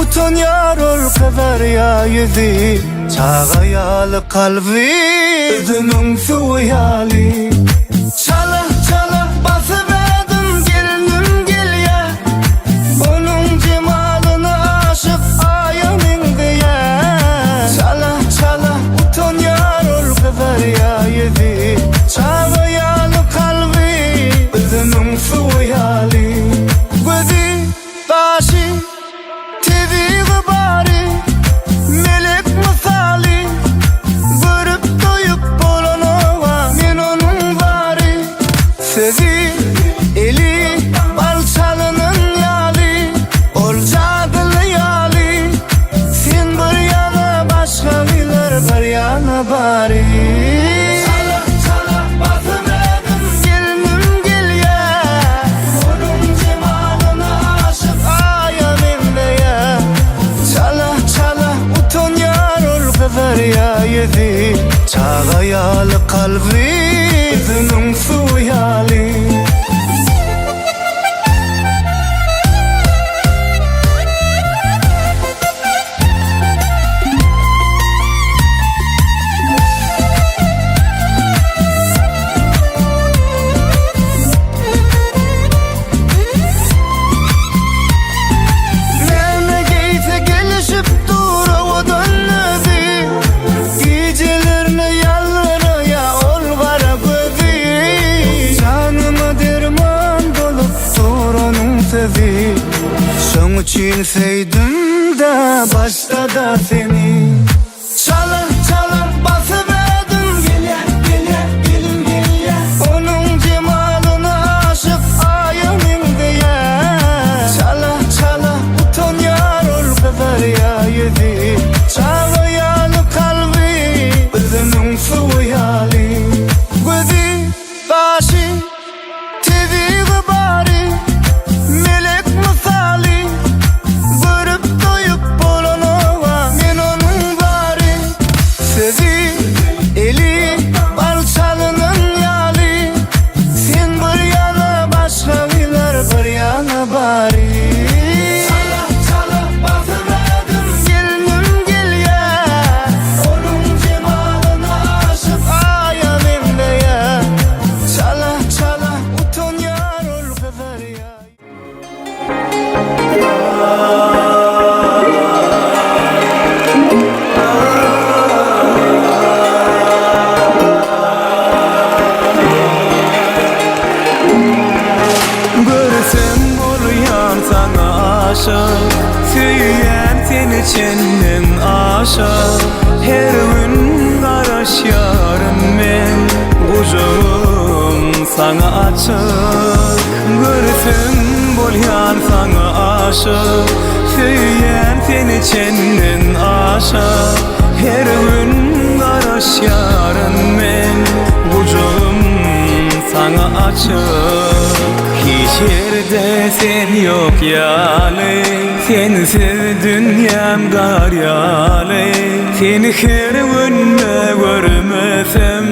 Utanýar ol gyzarýa ýüzi Çaga ýaly kalby Üzümiň suwy ýaly Çala çala basyp ädim gelnim gelýä Onuň jemalyna aşyk aýa meňzeýä Çala çala utanýar ol gyzarýa ýüzi Çaga ýaly kalby Üzümiň suwy ýaly Gözi gaşy Tebigy bary, melek mysaly, Görüp doýup bolanoga men onuň bary. Sözi, eli bal çalynan ýaly, Ol jadyly ýaly, Sen bir ýana başga gyzlar bir ýana bary. Çala çala basym ädim gelnim gelýä, Onuň jemalyna aşyk aýa meňzeýä. Çala çala utanýar ol gyzarýa ýüzi, Çaga ýaly kalby üzümiň suwy ýaly. Näme geýse gelişip dur owadan özi Gijelerine ýalbaraýa ol gara gözi Janyma derman bolup dur onuň sözi Şoň üçin söýdüm-de başda-da seni Çala çala basyp ädim Gelýä gelýä gelin gelýä Onuň jemalyna aşyk aýa meňzeýä Çala çala utanýar ol gyzarýa ýüzi Çaga ýaly kalby üzümiň suwy ýaly Gözi gaşy Tebigy bary, melek mysaly, Görüp doýup bolanoga men onuň bary. Sözi, eli bal çalynan ýaly, Sen bir ýana başga gyzlar bir ýana bary. Çala çala basyp ädim gelnim gelýä, Onuň jemalyna aşyk aýa meňzeýä. Çala çala utanýar ol gyzarýar. Görsem bolýan saňa aşyk Söýýän seni çenden aşa Her gün garaşýaryn men Gujagym saňa açyk Görsem bolýan saňa aşyk Söýýän seni çenden aşa Her gün garaşýaryn men Gujagym saňa açyk Hiç ýerde sen ýok ýaly Sensiz dünýäm gar ýaly Seni her günde görmesem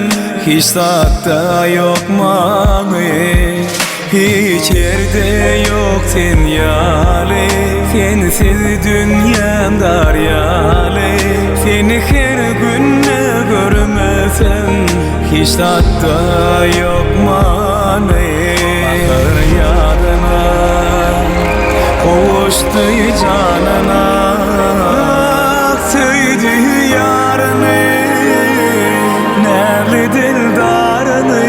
Hiç zatda ýok many Hiç ýerde ýok sen ýaly Sensiz dünýäm dar ýaly Seni her günde görmesem Hiç zatda ýok many Bahar ýadyna Gowuşdy janyna Söýdi ýaryny Näzli dildaryny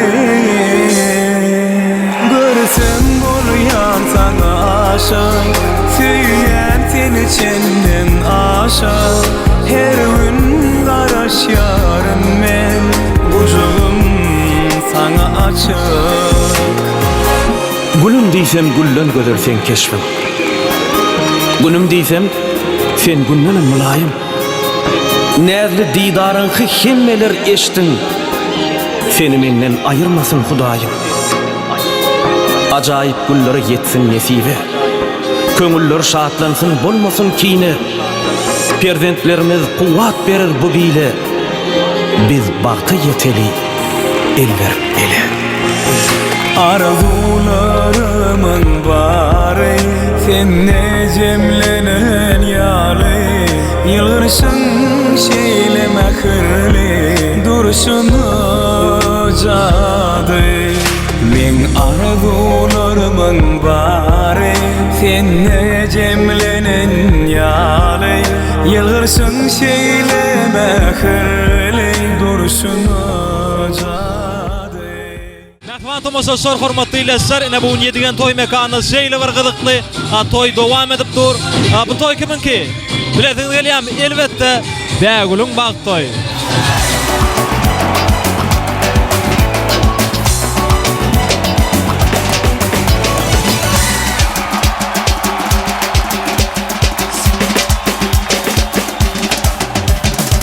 Görsem bolýan saňa aşyk Söýýän seni çenden aşa Her gün garaşýaryn men Gujagym saňa açyk. Gülüm diýsem gülden gözel seň keşbiň. Günüm diýsem sen gündenem mylaýym. Näzli didaryňky hemmeler eşdin. Seni menden aýyrmasyn Hudaýym. Ajaýyp günlere ýetsin nesibe. Köňüller şatlansyn bolmasyn kine. Perzentlerimiz kuwwat berer bu bile. Biz bagta ýeteli el berip ele. Arzuwlarymyň bary. Sende jemlenen ýaly Ýylgyrşyň şeýle mähirli Durşuňa jady Meň arzuwlarymyň bary Sende jemlenen ýaly Ýylgyrşyň şeýle mähirli Durşuňa jady. Mähriban tomaşaçylar, hormatly ildeşler, ine bu gün Ýedigen toý mekanynda şeýle bir gyzykly toý dowam edip dur. Bu toý kimiňki? Bilesiňiz gelýärmi? Elbetde, Bägülüň bagt toýy.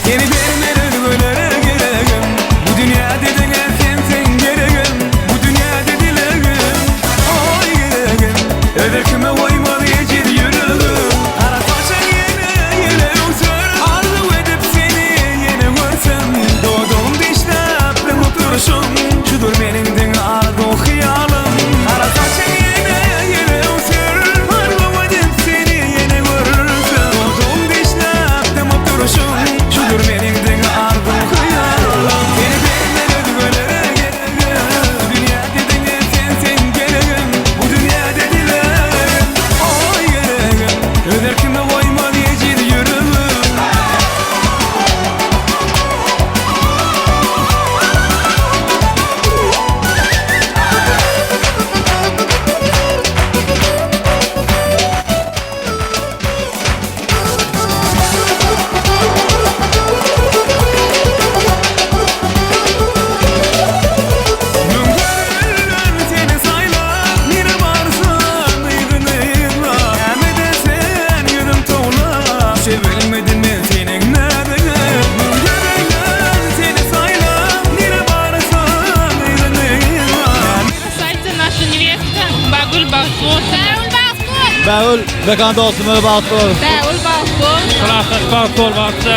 Seni bermen özgelere geregim Bu dünýäde diňe sensiň geregim Bu dünýäde dilegim Oý geregim Özel kime goýmaz ejiz ýüregim Gara saçyň ýene ýele öwser Arzuw edip seni ýene görsem Dodagym dişläp dymyp durşum Şudur meniň diňe arzuw hyýalym Gara saçyň ýene ýele öwser Arzuw edip seni ýene görsem Dodagym dişläp dymyp durşum Şudur meniň diňe arzuw hyýalym Seni bermen özgelere geregim Bu dünýäde diňe sensiň geregim Bu dünýäde dilegim Oý geregim Öz erkime goýmaz ejiz ýüregim. Müňlerden seni saýlap, nire barsaň yzyňy yzlap, Näme edersen ýüzüm towlap, Düşebilmedim men seniň näziňe. Müňlerden seni saýlap, nire barsaň yzyňy yzlap, Saýtda naşa newesta Bagül bagtly bolsun. Bägül bagtly bol. Bägül, Mekan dostumyz bagtly bol. Bägül bagtly bol. Klasdaş bagtly bol, bagtly.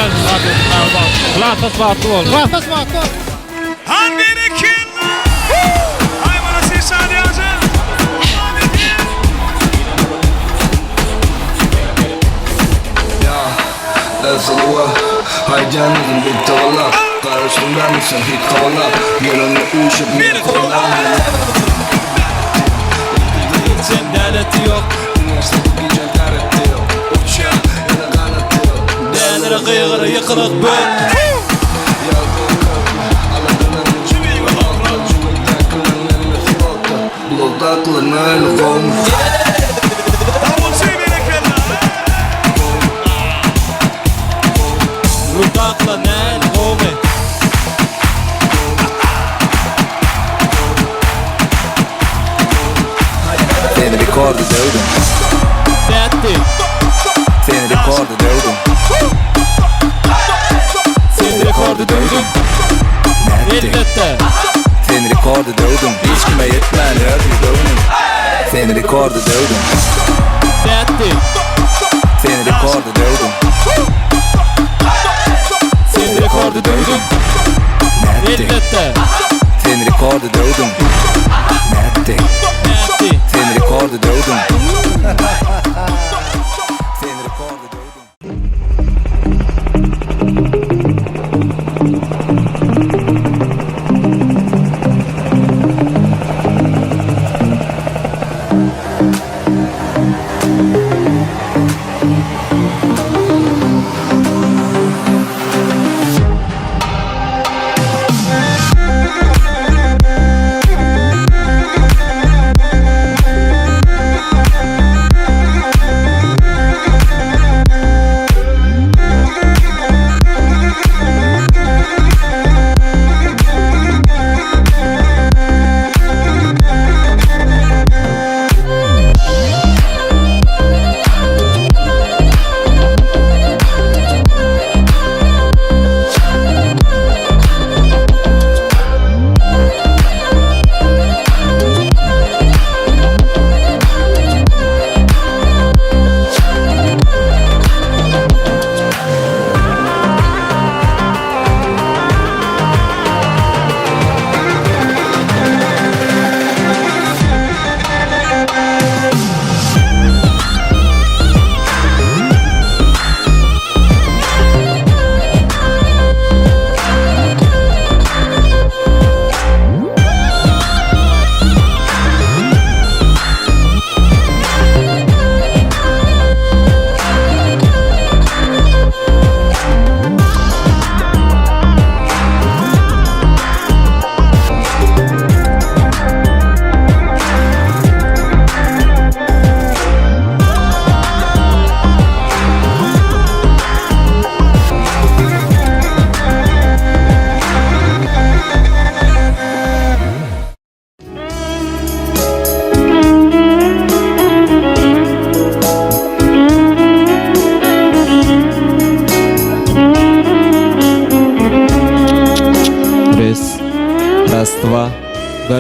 Klasdaş bagtly bol. Klasdaş bagtly bol. Han berekella! Aý mana sen şadyýanja! Dälere gygyr ýykylyk böl. Rudakla näl gowy. Seni rekordy döwdüm. Nätdi? Seni rekordy döwdüm. Sen rekordy döwdüň. Nätdi? Elbetde. Seni rekordy döwdüm. Hiç kime ýetmän ýördi göwnüm. Seni rekordy döwdüm. Nätdi? Seni rekordy döwdüm. Sen rekordy döwdüň. Nätdi? Elbetde. Seni rekordy döwdüm. Nätdi? Nätdi? Seni rekordy döwdüm. Seni rekordy döwdüm.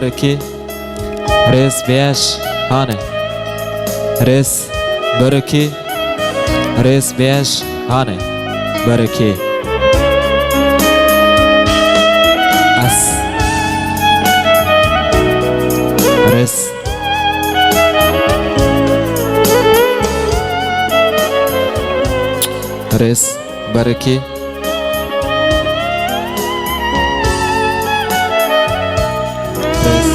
Bir, iki. Res, bäş. Hany. Res, bir, iki. Res, bäş. Hany. Bir, iki. As. Res. Res, bir, iki. Res.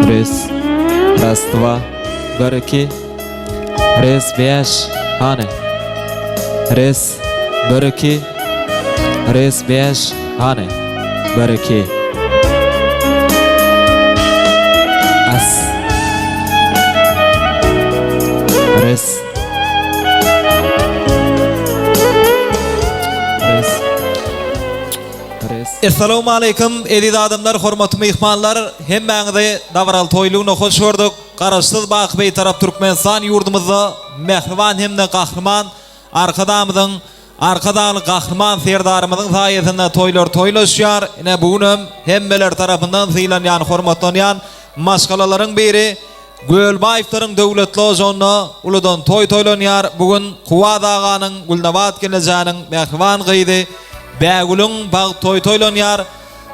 Res. Ras, dva. Bir, iki. Res, bäş. Hany. Res. Bir, iki. Res, bäş. Hany. Bir, iki. As. Res. Res. Res. Essalawmaleýkim eziz adamlar hormatly myhmanlar hemmäňizi dabaraly toýlugyna hoş gördük Garaşsyz baky Bitarap Türkmenistan ýurdumyzda mähriban hemde gahryman Arkadagymyzyň Arkadagly Gahryman Serdarymyzyň saýasynda toýlar toýlaşýar. Ine, bu günem hemmeler tarapyndan sylanýan, hormatlanýan maşgalalaryň biri Gölbaýewleriň döwletli ojagynda uludan toý toýlanýar. Bu gün Kuwat aganyň, Gülnabat gelnejäniň mähriban gyzy Bägülüň bagt toýy toýlanýar.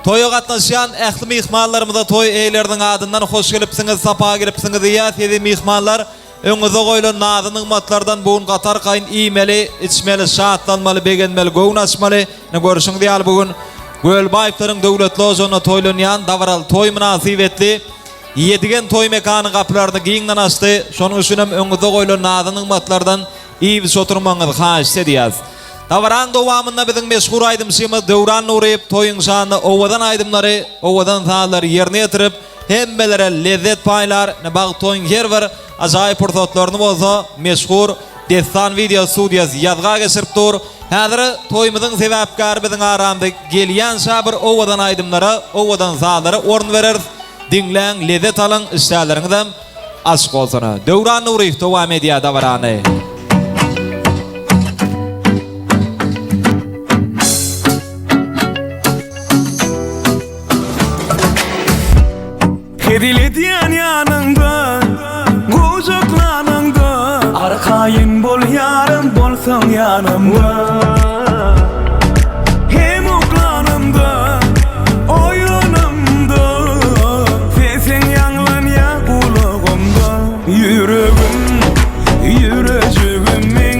Toýa gatnaşýan ähli myhmanlarymyza toý eýeleriniň adyndan hoş gelipsiňiz, sapa gelipsiňiz diýýäs, eziz myhmanlar. Öňüňizde goýlan nazy-nygmatlardan bu gün gaty arkaýyn iýmeli, içmeli, şatlanmaly, begenmeli, göwün açmaly. Ine, görşüňiz ýaly, bu gün Gölbaýewleriň döwletli ojagynda toýlanýan dabaraly toý mynasybetli Ýedigen toý mekany gapylaryny giňden açdy. Şonuň üçin hem öňüňizde goýlan nazy-nygmatlardan iýip-içip oturmagyňyzy haýyşt edýäris. Dabaranyň dowamynda biziň meşhur aýdymçymyz Döwran Nuryýew toýuň şanyna owadan aýdymlary, owadan sazlary ýerine ýetirip, Hemmelere lezzet paýlar, ine bagt toýuň her bir ajaýyp pursatlaryny bolsa meşhur Dessan wideo studiýasy ýazga geçirip dur. Häzir toýumyzyň sebäpkäri biziň aramyza gelýänçä bir owadan aýdymlara, owadan sazlara orun bereris. Diňläň, lezzet alyň, işdäleriňizem açyk bolsun. Döwran Nuryýew dowam edýär dabarany. Hezil edýän ýanyňda, gujaklanyňda Arkaýyn bol ýarym bolsaň ýanymda Hem uklanymda, oýanamda Sesiň ýaňlanýar gulagymda Ýüregim, ýürejigim meň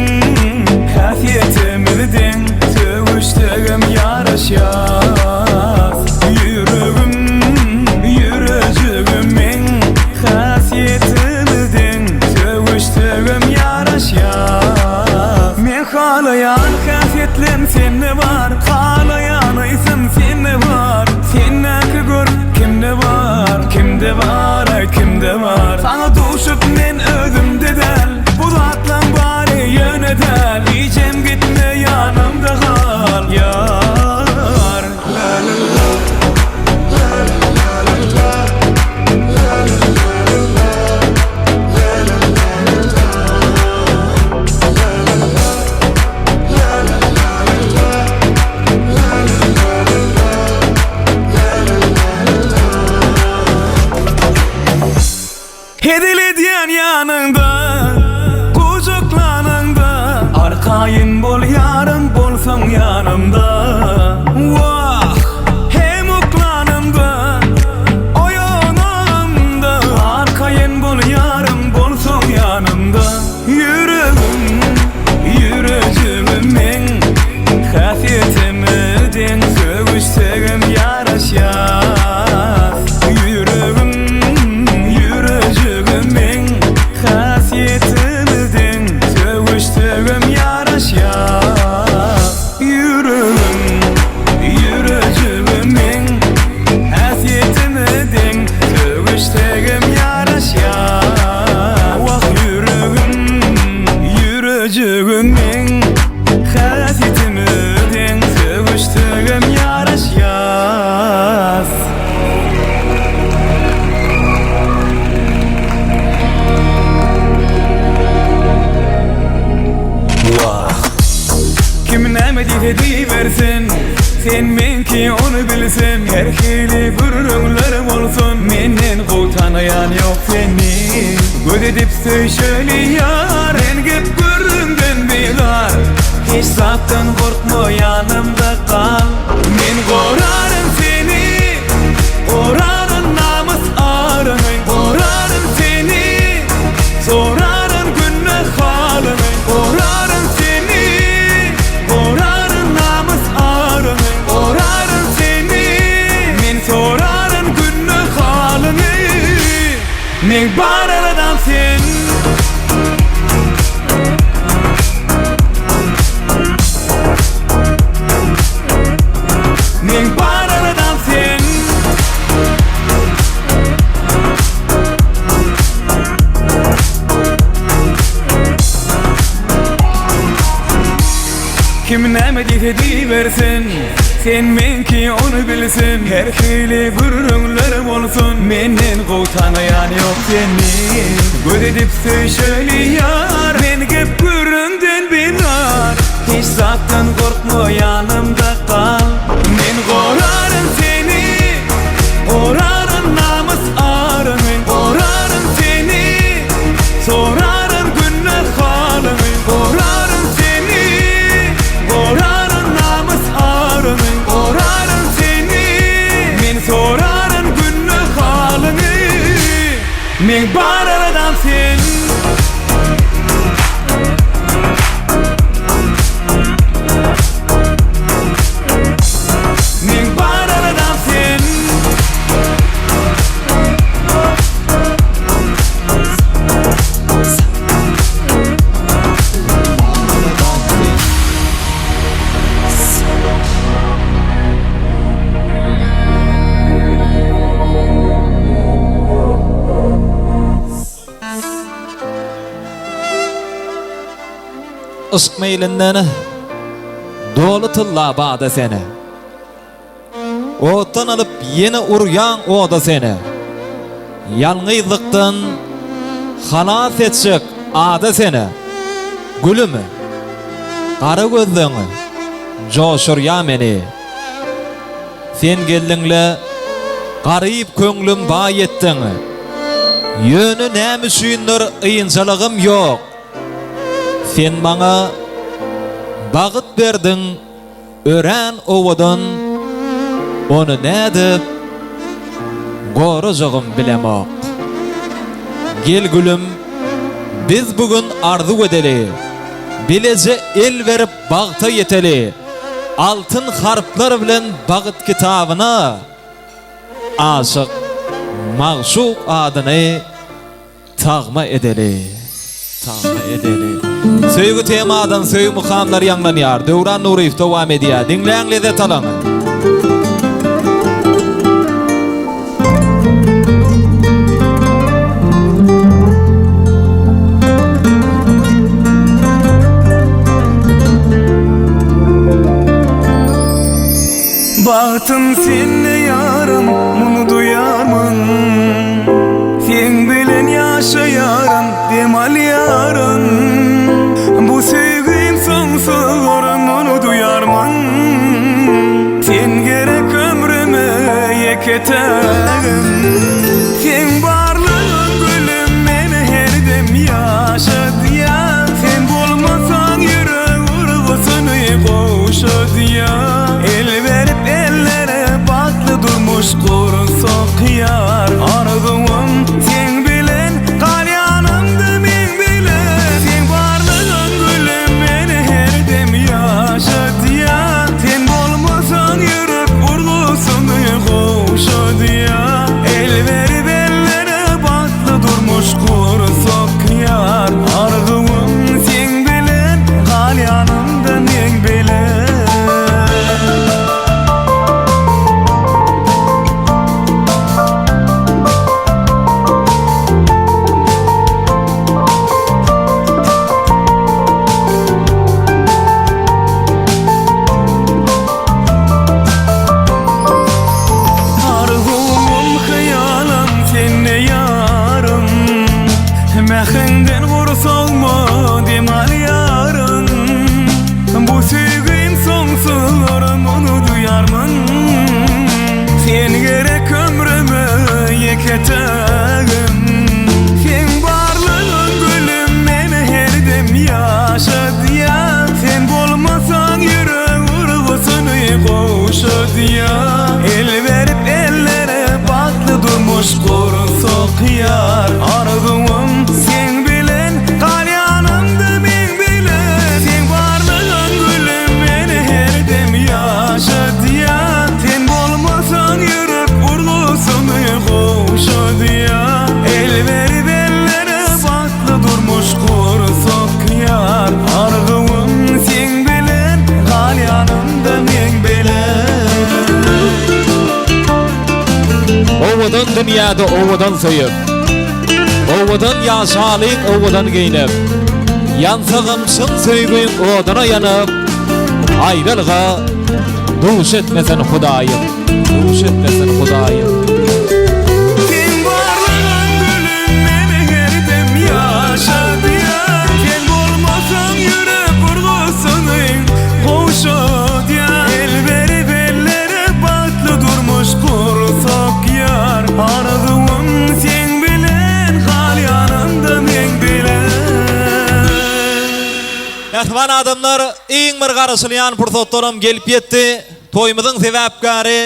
Häsiýetimiz deň, sögüşsegem ýaraşýas Ýüregim, ýürejigim meň Häsiýetimiz deň, sögüşsegem ýaraşýas Men halaýan häsiýetlem sende bar Halaýan ysym sende bar Sendäki gör kimde bar Kimde bar aýt kimde bar Saňa duşup men özümde däl Bu zatlaň bary ýöne däl Hijem gitme ýanymda gal ýar. Hezil edýän ýanyňda, gujaklanyňda Arkaýyn bol ýarym bolsaň ýanymda Wah, hem uklanymda, oýanamda Arkaýyn bol ýarym bolsaň ýanymda Ýüregim, ýürejigim meň Häsiýetime deň sögüşsegem ýaraşýas Ýüregim, ýürejigim meň Häsiýetime deň sögüşsegem ýaraşýas Ýüregim, ýürejigim meň Häsiýetime deň sögüşsegem ýaraşýas Wah ýüregim, ýürejigim meň Häsiýetime deň sögüşsegem ýaraşýas. näme diýse diýibersin Sen meňki ony bilsin Her hili gürrüňler bolsun Menden gowy tanaýan ýok seni Göz edip söýşeli ýar Men gep gürrüňden bizar Hiç zatdan gorkma ýanymda gal Men goraryn seni Goraryn namys aryňy Goraryn seni Soraryn günde halyňy Goraryn seni Goraryn namys aryňy Goraryn seni Men soraryn günde halyňy Meň bar aladam sen. Meň bar aladam sen. Kim näme diýse diýibersin Sen meňki ony bilsin Her hili gürrüňler bolsun Menden gowy tanaýan ýok seni Göz edip söýşeli ýar Men gep gürrüňden bizar Hiç zatdan gorkma ýanymda gal Men goraryn seni Goraryn namys aryňy Goraryn seni Soraryn günde halyňy Goraryn seni Goraryn namys aryňy Goraryn seni Men soraryn günde halyňy Meň bar aladam sen. Meň bar aladam sen. Yşk meýlinden doly tylla bada seni. Otdan alyp ýene urýaň oda seni. Ýalňyzlykdan halas etjek ada seni. Gülüm, gara gözleň joşurýa meni. Sen geldiňle garyp köňlüm baý etdiň. Ýöne näme üçindir ynjalygym ýok. Sen maňa bagyt berdiň örän owadan ony nädip gorajagym bilemok. Gel gülüm biz bu gün arzuw edeli bileje el berip bagta ýeteli altyn harplar bilen bagyt kitabyna aşyk magşuk adyny Tagma edeli, tagma edeli. Söýgi temadan söýgi mukamlary ýaňlanýar. Döwran Nuryýew dowam edýär. Diňläň lezzet alyň. Bagtym sende ýarym, muny duýarmyň? Seň bilen ýaşaýaryn, dem alýaryn. Bu söýgim soňsuzdyr, muny duýarmyň? Sen gerek ömrüme ýeke-tägim. Seň barlygyň gülüm meni her dem ýaşadýar. Sen bolmasaň ýürek urgusyny gowşadýar. El berip ellere bagtly durmuş gursak ýar. Arzuwym seň bilen gal ýanymda meň bilen. Seň barlygyň gülüm meni her dem ýaşadýar. Sen bolmasaň ýürek urgusyny gowşadýar. El berip ellere bagtly durmuş gursak ýar. Arzuwym seň bilen gal ýanymda meň bilen. Arzuwym hyýalym sende ýarym Mähriňden gursagma dem alýaryn Bu söýgim. dünýäde owadan söýüp. Owadan ýaşalyň owadan geýnip. Ýansagam çyn söýgiň oduna ýanyp. Aýralyga duş etmesin Hudaýym. Duş etmesin Hudaýym. Seň barlygyň gülüm meni her dem ýaşadýar. Sen bolmasaň ýürek urgusyny gowşadýar. El berip ellere bagtly durmuş gursak ýar. Arzuwym seň bilen gal ýanymda meň bilen. Mähriban adamlar, iň bir garaşylýan pursatlaram gelip ýetdi. Toýumyzyň sebäpkäri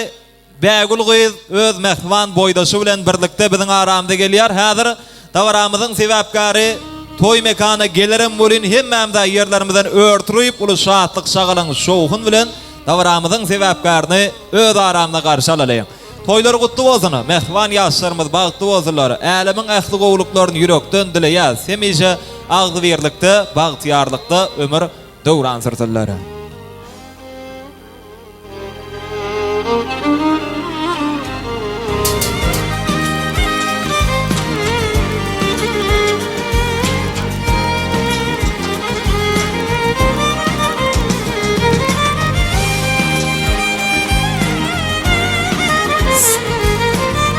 Bägül gyz öz mähriban boýdaşy bilen birlikde biziň aramyza gelýär. Häzir dabaramyzyň sebäpkäri toý mekana gelerem welin hemmämiz-ä ýerlerimizden ör turyp uly şatlyk-şagalaň şowhun bilen dabaramyzyň sebäpkärini öz aramyzda garşy alalyň. Toýlar gutly bolsun, mähriban ýaşlarymyz bagtly bolsunlar. Älemiň ähli gowulyklaryny ýürekden dileýäs. Hemişe agzybirlikde, bagtyýarlykda ömür döwran sürsünler.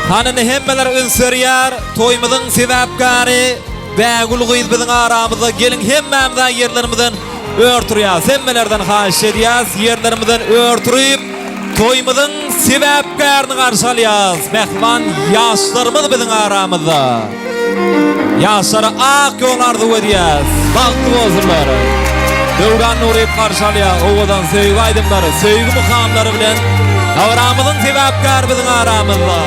Hany indi hemmeler üns berýär, toýumyzyň sebäpkäri Bägül gyz biziň aramyzda, geliň hemmämiz-ä ýerlerimizden ör turýas. Hemmelerden haýyş edýäs, ýerlerimizden ör turyp, toýumyzyň sebäpkärini garşy alýas. Mähriban ýaşlarymyz biziň aramyzda. Ýaşlara ak ýol arzuw edýäs. Bagtly bolsunlar. Döwran Nuryýew garşy alýar owadan söýgi aýdymlary, söýgi mukamlary bilen dabaramyzyň sebäpkäri biziň aramyzda.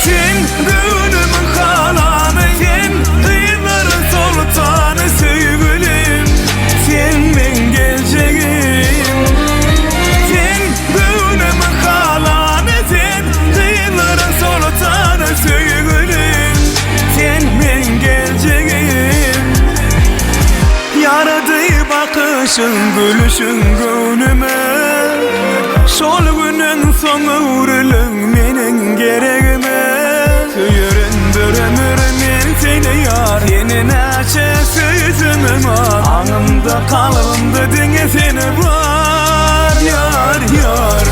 Sen göwnümiň halany sen gyzlaryň soltany söýgülim sen meň geljegim Sen göwnümiň halany sen gyzlaryň soltany söýgülim sen meň geljegim Ýarady bakyşyň gülüşiň göwnüme Şol günden soň öwrüliň meniň geregime Söýerin bir ömür men seni ýar Seni näçe söýsemem az Aňymda kalbymda diňe sen bar Ýar ýar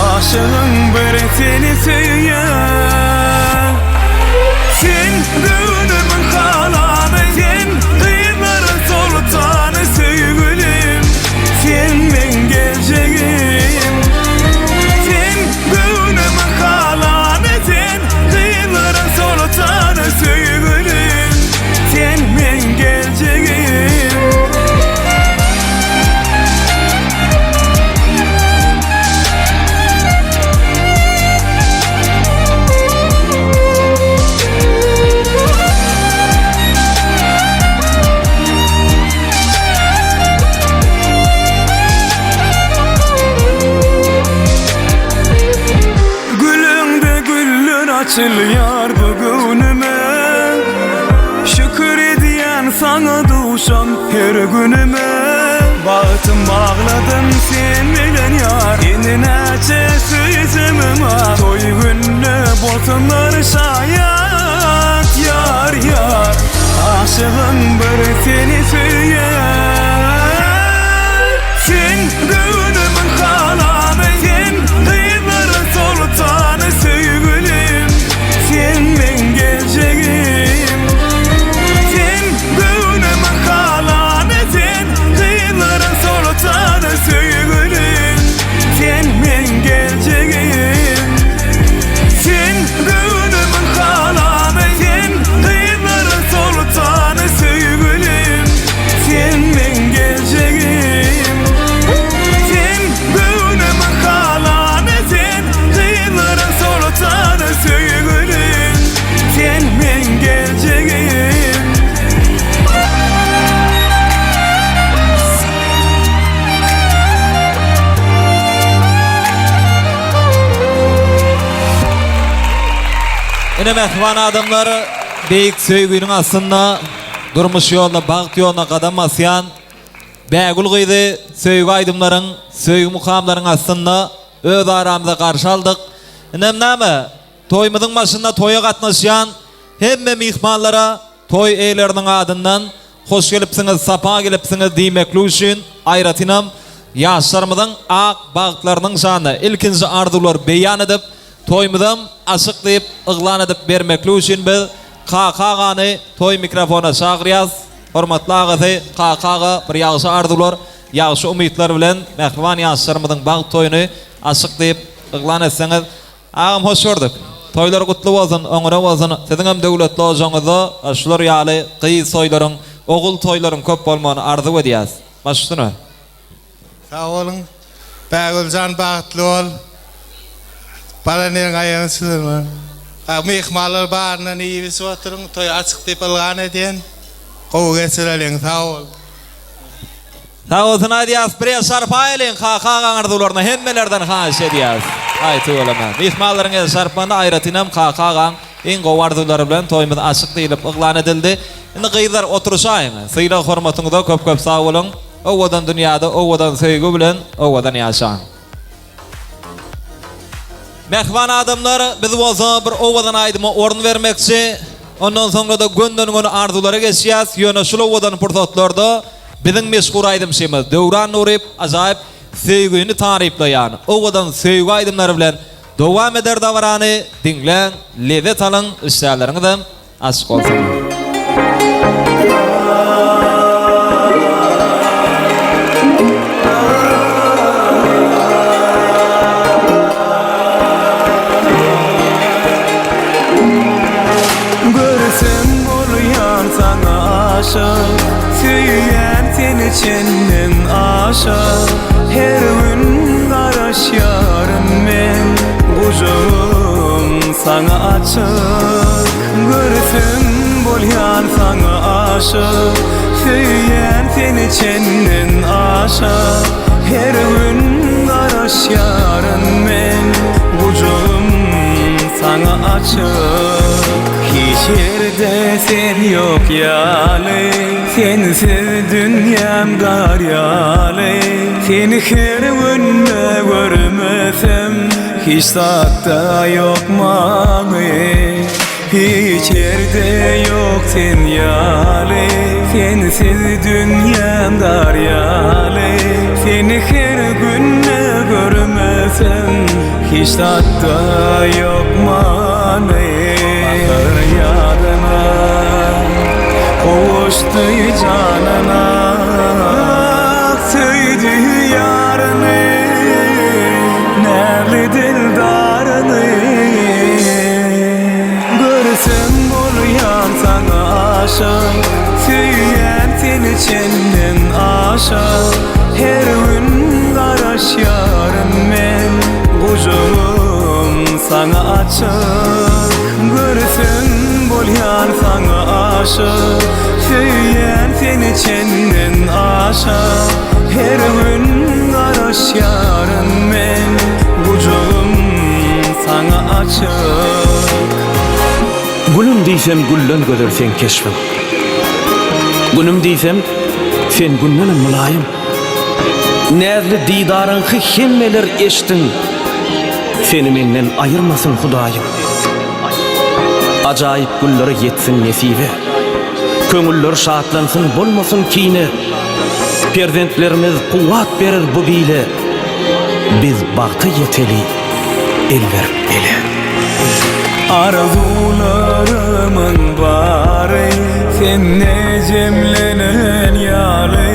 Aşygyň biri seni söýýär Sen göwnümiň halany Sen gyzlaryň soltany Söýgülim sen meň geljegim Sen göwnümiň halany Sen gyzlaryň soltany Söýgülim sen meň geljegim. Gülüňde güller açylýar bu göwnüme Şükür edýän saňa duşan her günüme Bagtym bagladym sen bilen ýar Indi näçe söýsemem az Toý gününe bolsunlar şaýat Ýar ýar Aşygyň biri seni söýýär Sen göwnümiň halany Sen gyzlaryň soltany Söýgülim sen meň geljegim Sen göwnümiň halany Sen gyzlaryň soltany Söýgülim sen meň geljegim Sen göwnümiň halany Sen gyzlaryň soltany Söýgülim sen meň geljegim Sen göwnümiň halany Sen gyzlaryň soltany Söýgülim sen meň geljegim. Ine mähriban adamlar, beýik söýginiň astynda durmuş ýoluna, bagt ýoluna gadam basýan Bägül gyzy söýgi aýdymlaryň, söýgi mukamlaryň astynda öz aramyza garşy aldyk. Inem näme? Toýumyzyň başynda toýa gatnaşýan hemme myhmanlara toý eýeleriniň adyndan hoş gelipsiňiz, sapa gelipsiňiz diýmeklik üçin aýratynam ýaşlarymyzyň ak bagtlarynyň şanyna ilkinji arzuwlary beýan edip, toýumyzam açyk diýip yglan edip bermeklik üçin biz Kaka agany toý mikrofona çagyrýas. Hormatly agasy Kaka aga bir ýagşy arzuwlar, ýagşy umytlar bilen mähriban ýaşlarymyzyň bagt toýuny açyk diýip yglan etseňiz Agam hoş gördük. Toýlar gutly bolsun, oňuna bolsun. Siziňem döwletli ojagyňyzda şular ýaly gyz toýlaryň, ogul toýlaryň köp bolmagyny arzuw edýäs. Baş üstüne. Sag boluň. Bägüljan bagtly bol. Baran ýeriň aýagyny çyzyrma. Myhmanlar baryndan iýip içip oturyň. Toý açyk diýip ylgan edýän. Gowy geçireliň. Sag bol. Sag bolsun aýdýas bir el şarpaýalyň Kaka agaň arzuwlaryna hemmelerden haýyş edýäs. Aý tüweleme. Myhmanlaryň el şarpmagyna aýratynam Kaka agaň iň gowy arzuwlary bilen toýumyz açyk diýlip yglan edildi. Indi gyzlar oturyşaýyň. Sylag hormatyňyza köp köp sag boluň. Owadan dünýäde owadan söýgi bilen owadan ýaşaň. Mähriban adamlar, biz bolsa bir owadan aýdyma orun bermekçi. Ondan soňra-da gönden-göni arzuwlara geçýäs. Ýöne şul owadan pursatlarda biziň meşhur aýdymçymyz Döwran Nuryýew ajaýyp söýgini taryplaýan owadan söýgi aýdymlary bilen dowam eder dabarany. Diňläň, lezzet alyň, işdäleriňizem Açyk bolsun. Görsem bolýan saňa aşyk Söýýän seni çenden aşa Her gün garaşýaryn men Gujagym saňa açyk Görsem bolýan saňa aşyk Söýýän seni çenden aşa Her gün garaşýaryn men Gujagym saňa açyk Hiç ýerde sen ýok ýaly Sensiz dünýäm gar ýaly Seni her günde görmesem Hiç zatda ýok many Hiç ýerde ýok sen ýaly Sensiz dünýäm dar ýaly Seni her günde görmesem Hiç zatda ýok many Bahar ýadyna Gowuşdy janyna Söýdi ýaryny Näzli dildaryny Görsem bolýan saňa aşyk Söýýän seni çenden aşa Her gün garaşýaryn men Gujagym saňa açyk Görsem bolýan saňa aşyk Söýýän seni çenden aşa Her gün garaşýaryn men Gujagym saňa açyk. Gülüm diýsem gülden gözel seň keşbiň. Günüm diýsem sen gündenem mylaýym. Näzli didaryňky hemmeler eşdin. Seni menden aýyrmasyn Hudaýym. Ajaýyp günlere ýetsin nesibe. Köňüller şatlansyn bolmasyn kine. Perzentlerimiz kuwwat berer bu bile. Biz bagta ýeteli el berip ele. Arzuwlarymyň bary sende jemlenen ýaly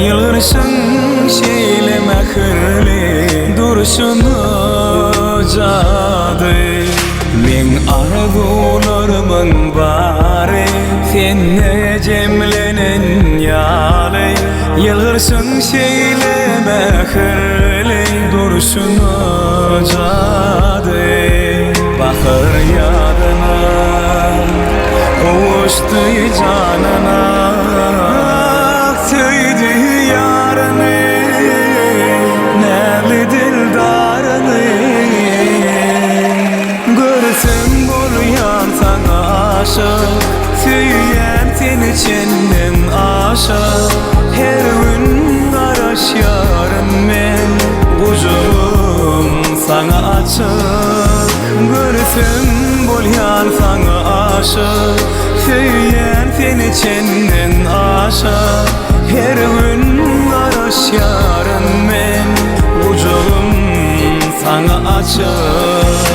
Ýylgyrşyň şeýle mähirli durşuna jady Meň arzuwlarymyň bary sende jemlenen ýaly Ýylgyrşyň şeýle mähirli durşuna jady Bahar ýadyna gowuşdy janyna Söýdi ýaryny näzli dildaryny Görsem bolýan saňa aşyk Söýýän seni çenden aşa Her gün garaşýaryn men Gujagym saňa açyk. Ölsem bolýan saňa aşa Söýýän seni çenden aşa Her gün garaşýaryn men Gujagym saňa açyk.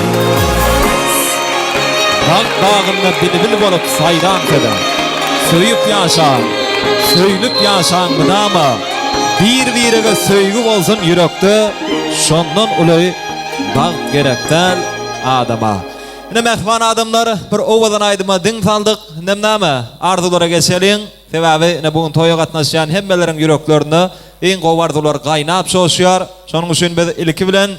Bagt bagynda bilbil bolup saýran söze. Söýüp ýaşaň, söýlüp ýaşaň mydama. Bir-birege söýgi bolsun ýürekde, şondan uly bagt gerek däl adama. Ine mähriban adamlar, bir owadan aýdyma diň saldyk. Indem näme, arzuwlara geçeliň. Sebäbi ine bu gün toýa gatnaşýan hemmeleriň ýüreklerinde iň gowy arzuwlar gaýnap joşýar. Şonuň üçin biz ilki bilen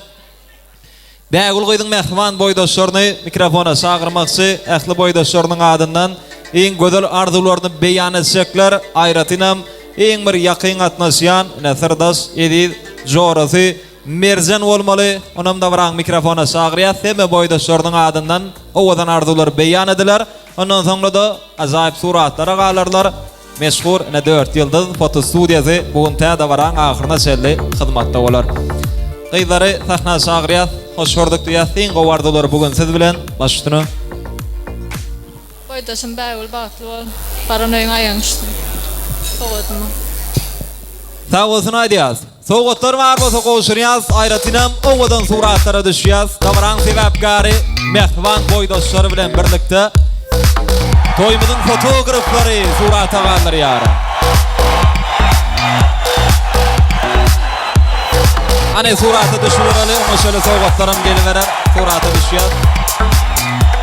Bägül gyzyň mähriban boýdaşlaryny mikrofona çagyrmakçy, ähli boýdaşlarynyň adyndan iň gözel arzuwlaryny beýan etjekler, aýratynam iň bir ýakyn gatnaşýan, ine syrdaş, eziz jorasy Merjen bolmaly, onam dabraň mikrofona çagyrýas, hemme boýdaşlarynyň adyndan owadan arzuwlary beýan ediler, ondan soňra-da ajaýyp suratlara galarlar. Meşhur ine Dört ýyldyz fotostudiýasy bu gün tä dabaraň ahyryna çenli hyzmatda bolar. Gyzlary sahna çagyrýas, hoş gördük diýýäs, iň gowy arzuwlar bu gün siz bilen, baş üstüne. Boýdaşym Bägül bagtly bol. Baran öýüň aýagyň düşsün. Sowgadyma. Sag bolsun aýdýas. Sowgatlar bar bolsa gowşurýas, aýratynam owadan suratlara düşýäs. Dabaraň sebäpkäri mähriban boýdaşlary bilen birlikde toýumyzyň fotograflary surata galdyrýar. Hany surata düşübereli, oňa şeýle sowgatlaram geliberer. Surata düşýäs.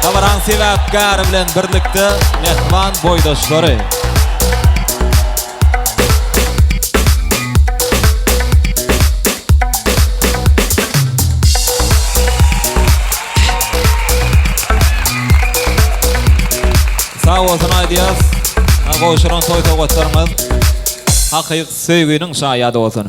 Dabaraň sebäpkäri bilen birlikde mähriban boýdaşlary. Sag bolsun aýdýas. Gowşuran toý sowgatlaryňyz hakyky söýginiň şaýady bolsun.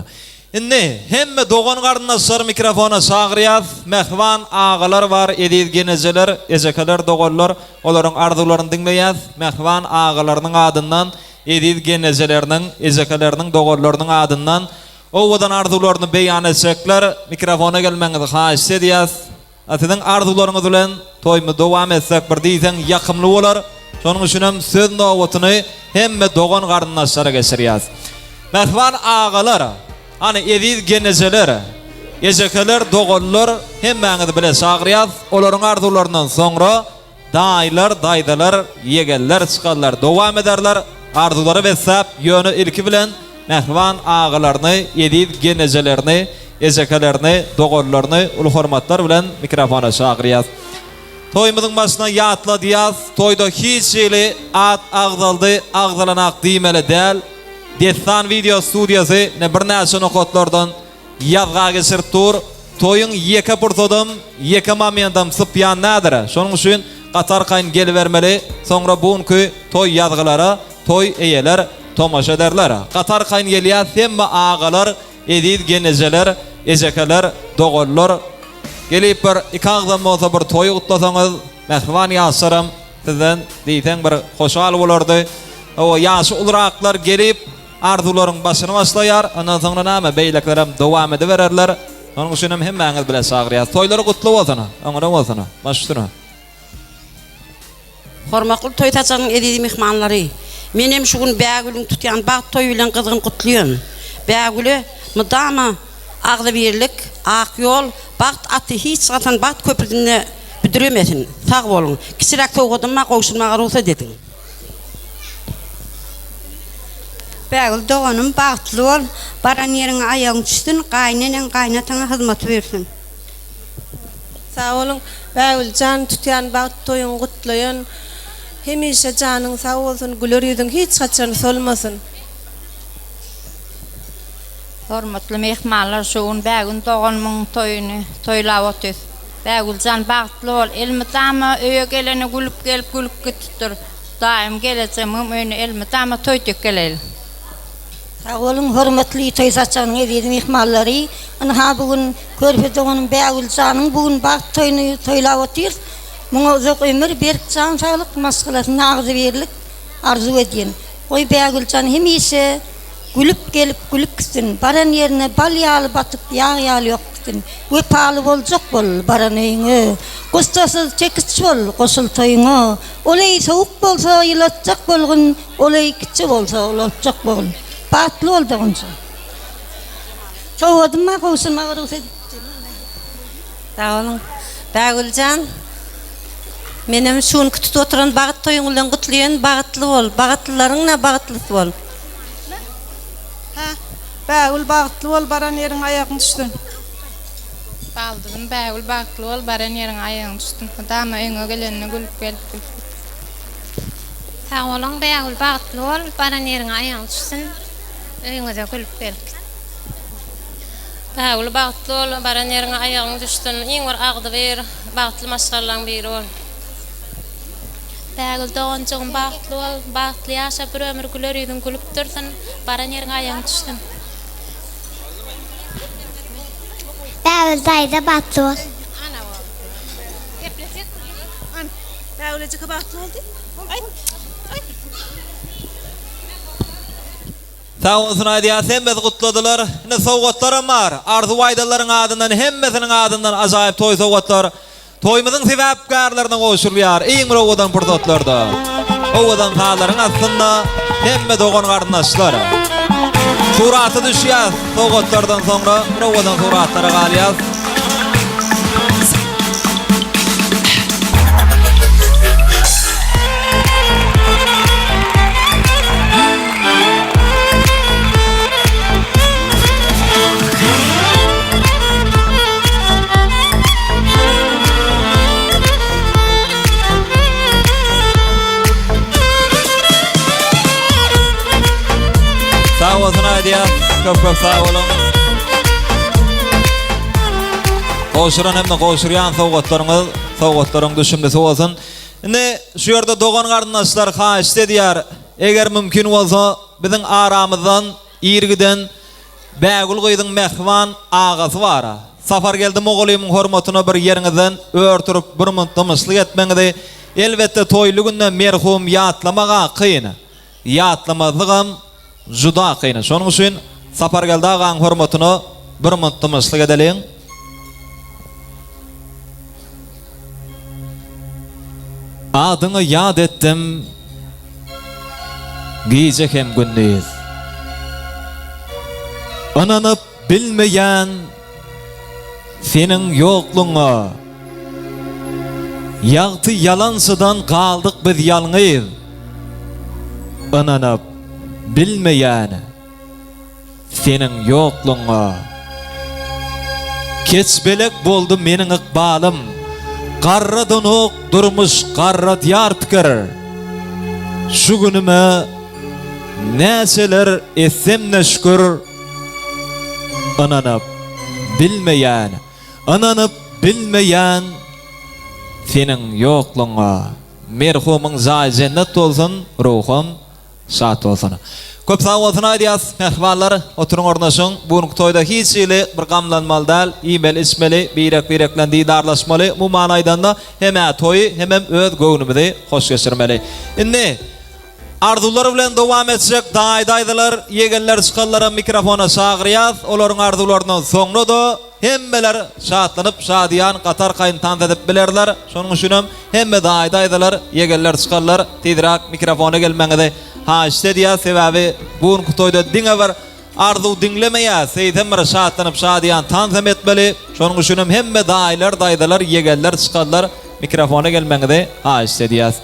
Indi hemme dogan garyndaşlary mikrofona çagyrýas. Mähriban agalar bar, eziz genejeler, ejekeler, doganlar, olaryň arzuwlaryny diňleýäs. Mähriban agalarynyň adyndan Eziz gelnejeleriniň, ejekeleriniň, doganlarynyň adyndan owadan arzuwlaryny beýan etjekler. Mikrofona gelmegiňizi haýyşt edýäs. Siziň arzuwlaryňyz bilen toýumyzy dowam etsek bir diýseň ýakymly bolar. Şonuň üçinem söz nobatyny hemme dogan-garyndaşlara geçirýäs. Mähriban agalar, hany eziz gelnejeler, ejekeler, doganlar hemmäňizi bile çagyrýas. Olaryň arzuwlaryndan soňra Daýylar, daýzalar, ýegenler çykarlar, dowam ederler, arzuwlara besläp, ýöne ilki bilen mähriban agalaryny, eziz gelnejelerini, ejekelerini, doganlaryny uly hormatlar bilen mikrofona çagyrýas. Toýumyzyň başyna ýatladýas, toýda hiç hili at agzaldy, agzalanak diýmeli däl. Dessan wideo studiýasy ine birnäçe nokatlardan Ýazga geçirip dur. Toýuň ýeke pursadam, ýeke momentam sypýan nädir? Şonuň üçin gaty arkaýyn gelibermeli. Soňra bu günki toý ýazgylara toý eýeler tomaşa ederler. Gaty arkaýyn gelýäs hemme agalar, eziz genejeler, ejekeler, doganlar. Gelip bir iki agzam bolsa bir toýy gutlasaňyz, mähriban ýaşlaram sizden diýseň bir hoşal bolardy. Hawa, ýaşy uluraklar gelip Arzuwlaryň başyny başlaýar, ondan soňra näme, beýlekilerem dowam edibererler. Şonuň üçinem hemmäňiz bile çagyrýas. Toýlary gutly bolsun, öňüne bolsun, baş üstüne. Hormatly toý saçagyň eziz myhmanlary! Menem şu gün Bägülüň tutýan bagt toýy bilen gyzgyn gutlaýan. Bägüle mydama agzybirlik, ak ýol, bagt aty hiç haçan bagt köprüsinde büdremesin. Sag boluň. Kiçiräk sowgadym bar, gowşurmaga rugsat ediň. Bägül doganym bagtly bol, baran ýeriňe aýagyň düşsün, gaýyneneň gaýynataňa hyzmaty buýrsyn. Sag boluň Bägül jan tutýan bagt toýuň gutlaýan hemişe janyň sag bolsun güler ýüzüň hiç haçan solmasyn. Hormatly myhmanlar şu gün Bägün doganymyň toýuny toýlap otyrys. Bägüljan bagtly bol elmydama öýe gelene gülüp gelip gülüp gitipdir. Daýym gelejegimiň öýüne elmydama toý dek geleýli. Sag boluň hormatly toý saçagynyň eziz myhmanlary. Ynha bu gün körpe doganym Bägüljanyň bu gün bagt toýuny toýlap otyrys. Muňa uzak ömür, berk jan saglyk, maşgalasynda agzybirlik arzuw edýän. Goý Bägüljan hemişe gülüp gelip gülüp gitsin, baran ýerine bal ýaly batyp, ýag ýaly ýok gitsin. etgin. Wepaly boljak bol baran öýüňe. Gussasyz çekiç bol, goşul toýuňa. Ol eý sowuk bolsa ýylatjak bolgun, ol eý kiçi bolsa ulaltjak bol. Bagtly bol doganjan. Sowgadym bar gowşurmaga rugsat et. Sag boluň. Bägüljan. Menem şu günki tutup oturan bagt toýuň bilen gutlaýan bagtly bol. Bagtlylaryň-da bagtlysy bol. Hä. Bägül bagtly bol baran ýeriňe aýagyň düşsün. Baldyzym Bägül bagtly bol baran ýeriňe aýagyň düşsün. Mydama öýüňe gelende gülüp gelip gülüp git. Sag boluň Bägül bagtly bol baran ýeriňe aýagyň düşsün öýüňize gülüp gelip git. Bägül bagtly bol baran ýeriňe aýagyň düşsün iň bir agzybir bagtly maşgalaň biri bol. Bägül doganjygym bagtly bol, bagtly ýaşa bir ömür güler ýüzüň gülüp dursun, baran ýeriňe aýagyň düşsün. Bägül daýza bagtly bol. Bägül ejeke bagtly bol diý. Aýt. Aýt. Sag bolsun aýdýas hemmesi gutladylar. Indi sowgatlaram bar. Arzuw aýdanlaryň adyndan hemmesiniň adyndan ajaýyp toý sowgatlar Toýumyzyň sebäpkärlerine gowşurylýar iň bir owadan pursatlarda. Owadan sazlaryň astynda hemme dogan-garyndaşlar surata düşýäs. Sowgatlardan soňra bir owadan suratlara galýas. Sag bolsun aýdýas. Köp köp sag boluň. Gowşuran hem-de gowşurýan sowgatlaryňyz sowgatlaryň düşümlisi bolsun. Indi şu ýerde dogan-garyndaşlar haýyşt edýär. Eger mümkin bolsa biziň aramyzdan ir giden Bägül gyzyň mähriban agasy bar-a. Sapargeldi mugallymyň hormatyna bir ýeriňizden ör turup bir munt dymyşlyk etmeňizi, elbetde toýly günde merhum ýatlamak-a kyn, ýatlamazlygam juda kyn. Şonuň üçin Sapargeldi agaň hormatyna bir munt dymyşlyk edeliň. Adyňy ýat etdim gije hem gündiz. Ynanyp bilmeýän seniň ýoklugyňa. Ýagty ýalançydan galdyk biz ýalňyz. Ynanyp bilmeýän. Seniň ýoklugyňa Keçbelek boldy meniň ykbalym Garradanok durmuş garradýar pikir Şu günüme näçeler etsem-de şükür Ynanyp bilmeýän, ynanyp bilmeýän Seniň ýoklugyňa Merhumyň jaýy jennet bolsun, ruhum Şat bolsun. Köp sag bolsun aýdýas mähribanlar oturyň ornaşyň bu günki toýda hiç hili bir gamlanmaly däl iýmeli içmeli birek birek bilen didarlaşmaly umuman aýdanda hemä toýy hemem öz göwnümizi hoş geçirmeli indi arzuwlar bilen dowam etjek daýy daýzalar ýegenler çykanlaram mikrofona çagyrýas olaryň arzuwlaryndan soňra-da Hemmeler şatlanyp, şadyýan, gaty arkaýyn tans edip bilerler. Şonuň üçinem hemme daýy-daýzalar, ýegenler, çykanlar tizräk mikrofona gelmegiňizi haýyşt edýäs. Sebäbi bu günki toýda diňe bir arzuw diňlemeýäs, eýsem bir şatlanyp, şadyýan tans hem etmeli. Şonuň üçinem hemme daýylar, daýzalar, ýegenler, çykanlar mikrofona gelmegiňizi haýyşt edýäs.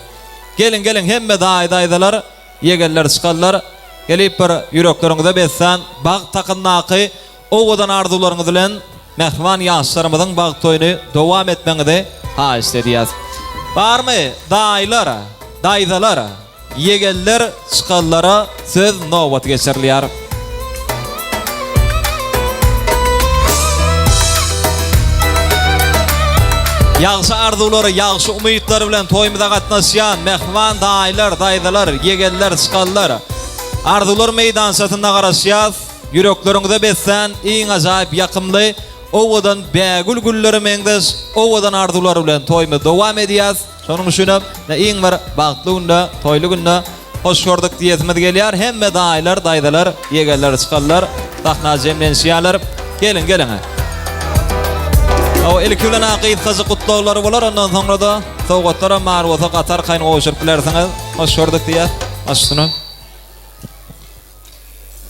Geliň, geliň hemme daýy-daýzalar, ýegenler, çykanlar gelip bir ýürekleriňize beslan bagt hakyndaky Owadan arzuwlaryňyz bilen mähriban ýaşlarymyzyň bagt toýuny dowam etmegiňizi haýyşt edýäs. Barmy daýylar, daýzalar, ýegenler çykanlara söz nobaty geçirilýär. Ýagşy arzuwlar, ýagşy umytlar bilen toýumyza gatnaşýan mähriban daýylar, daýzalar, ýegenler, çykanlar Arzuwlar meýdançasynda garaşýas. Ýürekleriňize beslän iň ajaýyp ýakymly, owadan bägül güllere meňzeş owadan arzuwlar bilen toýumyzy dowam edýäs. Şonuň üçinem iň bir bagtly günde, toýly günde hoş gördük diýesimiz gelýär. Hemme daýylar, daýzalar, ýegenler, çykanlar sahna jemlenişýärler. Geliň, geliň. Hawa, ilki bilen-ä gysgajyk gutlaglary bolar, ondan soňra-da sowgatlaram bar bolsa gaty arkaýyn gowşuryp bilersiňiz. Hoş gördük diýýäs. Baş üstüne.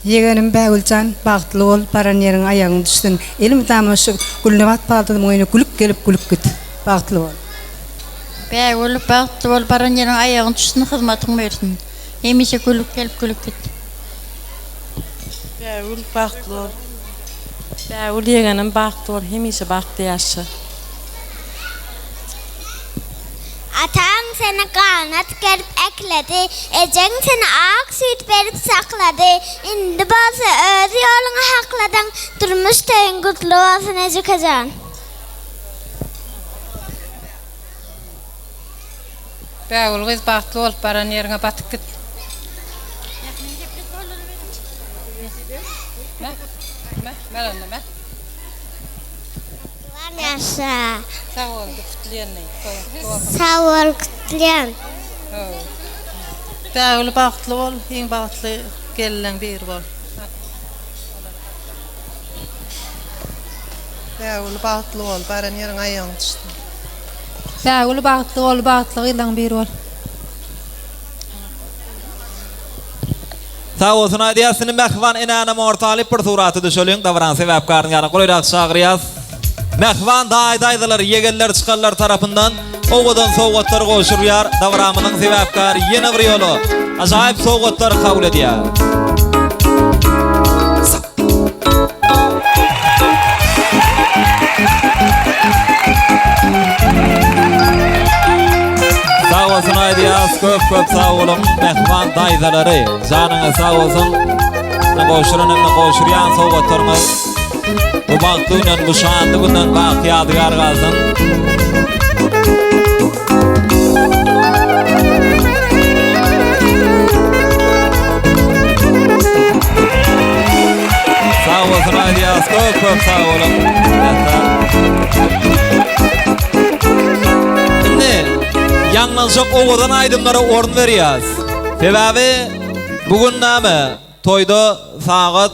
Ýegenim Bägüljan bagtly bol baran ýeriňe aýagyň düşsün elmydama şu Gülnabat baldyzymyň öýüne gülüp gelip gülüp git bagtly bol. Bägül bagtly bol baran ýeriňe aýagyň düşsün hyzmatyň bersin hemişe gülüp gelip gülüp git. Bägül bagtly bol. Bägül ýegenim bagtly bol hemişe bagtly ýaşa. Ataň seni ganat gerip ekledi, Ejeň seni ak süýt berip saklady, Indi bolsa öz ýoluňy hakladyň, Durmuş toýuň gutly bolsun ejekejan. Bägül gyz bagtly bolup baran ýeriňe batyp git. Ýaşa. Sag bol gutlaýan. Sag bol gutlaýan. Bägül bagtly bol iň bagtly gelinleň biri bol. Bägül bagtly bol baran ýeriň aýagyň düşsün. Bägül bagtly bol bagtly gyzlaň biri bol. Sag bolsun aýdýas indi mähriban enänem orta alyp bir surata düşeliň dabaranyň sebäpkaryny ýana golaýrak çagyrýas. Mähriban daýy daýzalar ýegenler çykanlar tarapyndan owadan sowgatlar gowşurylýar dabaramyzyň sebäpkary ýene bir ýola ajaýyp sowgatlary kabul edýär. Sag bolsun aýdýas, köp köp sag boluň mähriban daýzalary. Janyňyz sag bolsun. Gowşuran hem-de gowşurýan sowgatlaryňyz bu bagtly günden, bu şanly günden baky ýadygär galsyn. Sag bolsun aýdýas, köp köp sag boluň. Indi ýaňlanjak owadan aýdymlara orun berýäs. Sebäbi bu gün näme? Toýda sagat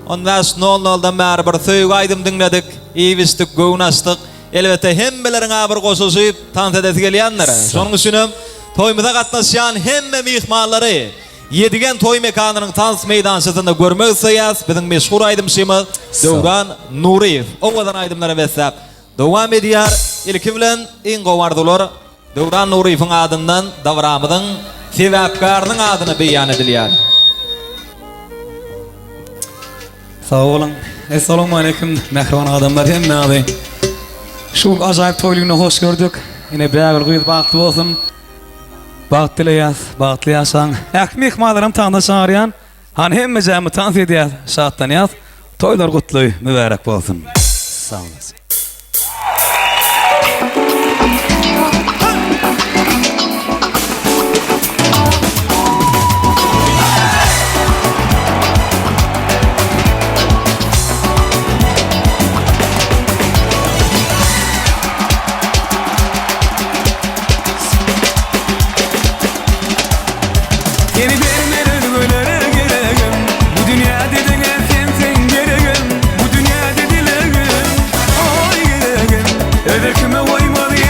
on bäş nol noldan bäri bir söýgi aýdym diňledik, iýip-içdik, göwün açdyk. Elbetde hemmeleriň-ä bir goşulyşyp tans edesi gelýändir. Şonuň üçinem toýumyza gatnaşýan hemme myhmanlary Ýedigen toý mekanynyň tans meýdançasynda görmek isleýäs. Biziň meşhur aýdymçymyz Döwran Nuryýew owadan aýdymlara besläp dowam edýär. Ilki bilen iň gowy arzuwlar Döwran Nuryýewiň adyndan dabaramyzyň sebäpkäriniň adyna beýan edilýär. Sag boluň. Essalawmaleýkim mähriban adamlar hemmäňizi şu günki ajaýyp toýly günde hoş gördük. Ine Bägül gyz bagtly bolsun. Bagt dileýäs, bagtly ýaşaň. Ähli myhmanlaram tansa çagyrýan. Hany hemmejämiz tans edýäs, şatlanýas. Toýlar gutly, mübärek bolsun. Sag olasyn. Seni bermen özgelere geregim Bu dünýäde diňe sensiň geregim Bu dünýäde dilegim Oý geregim Özi kime goýmaz.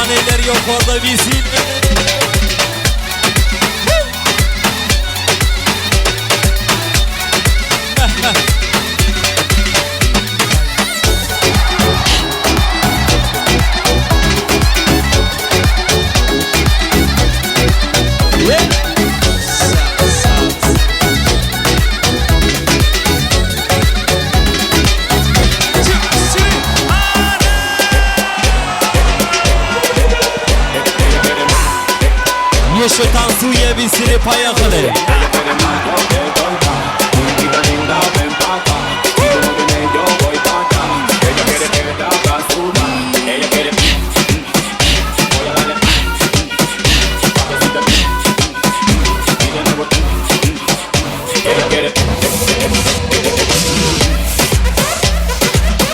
Mähriban eller ýokarda wisilmeli. Еще танцуя, веселье, поехали!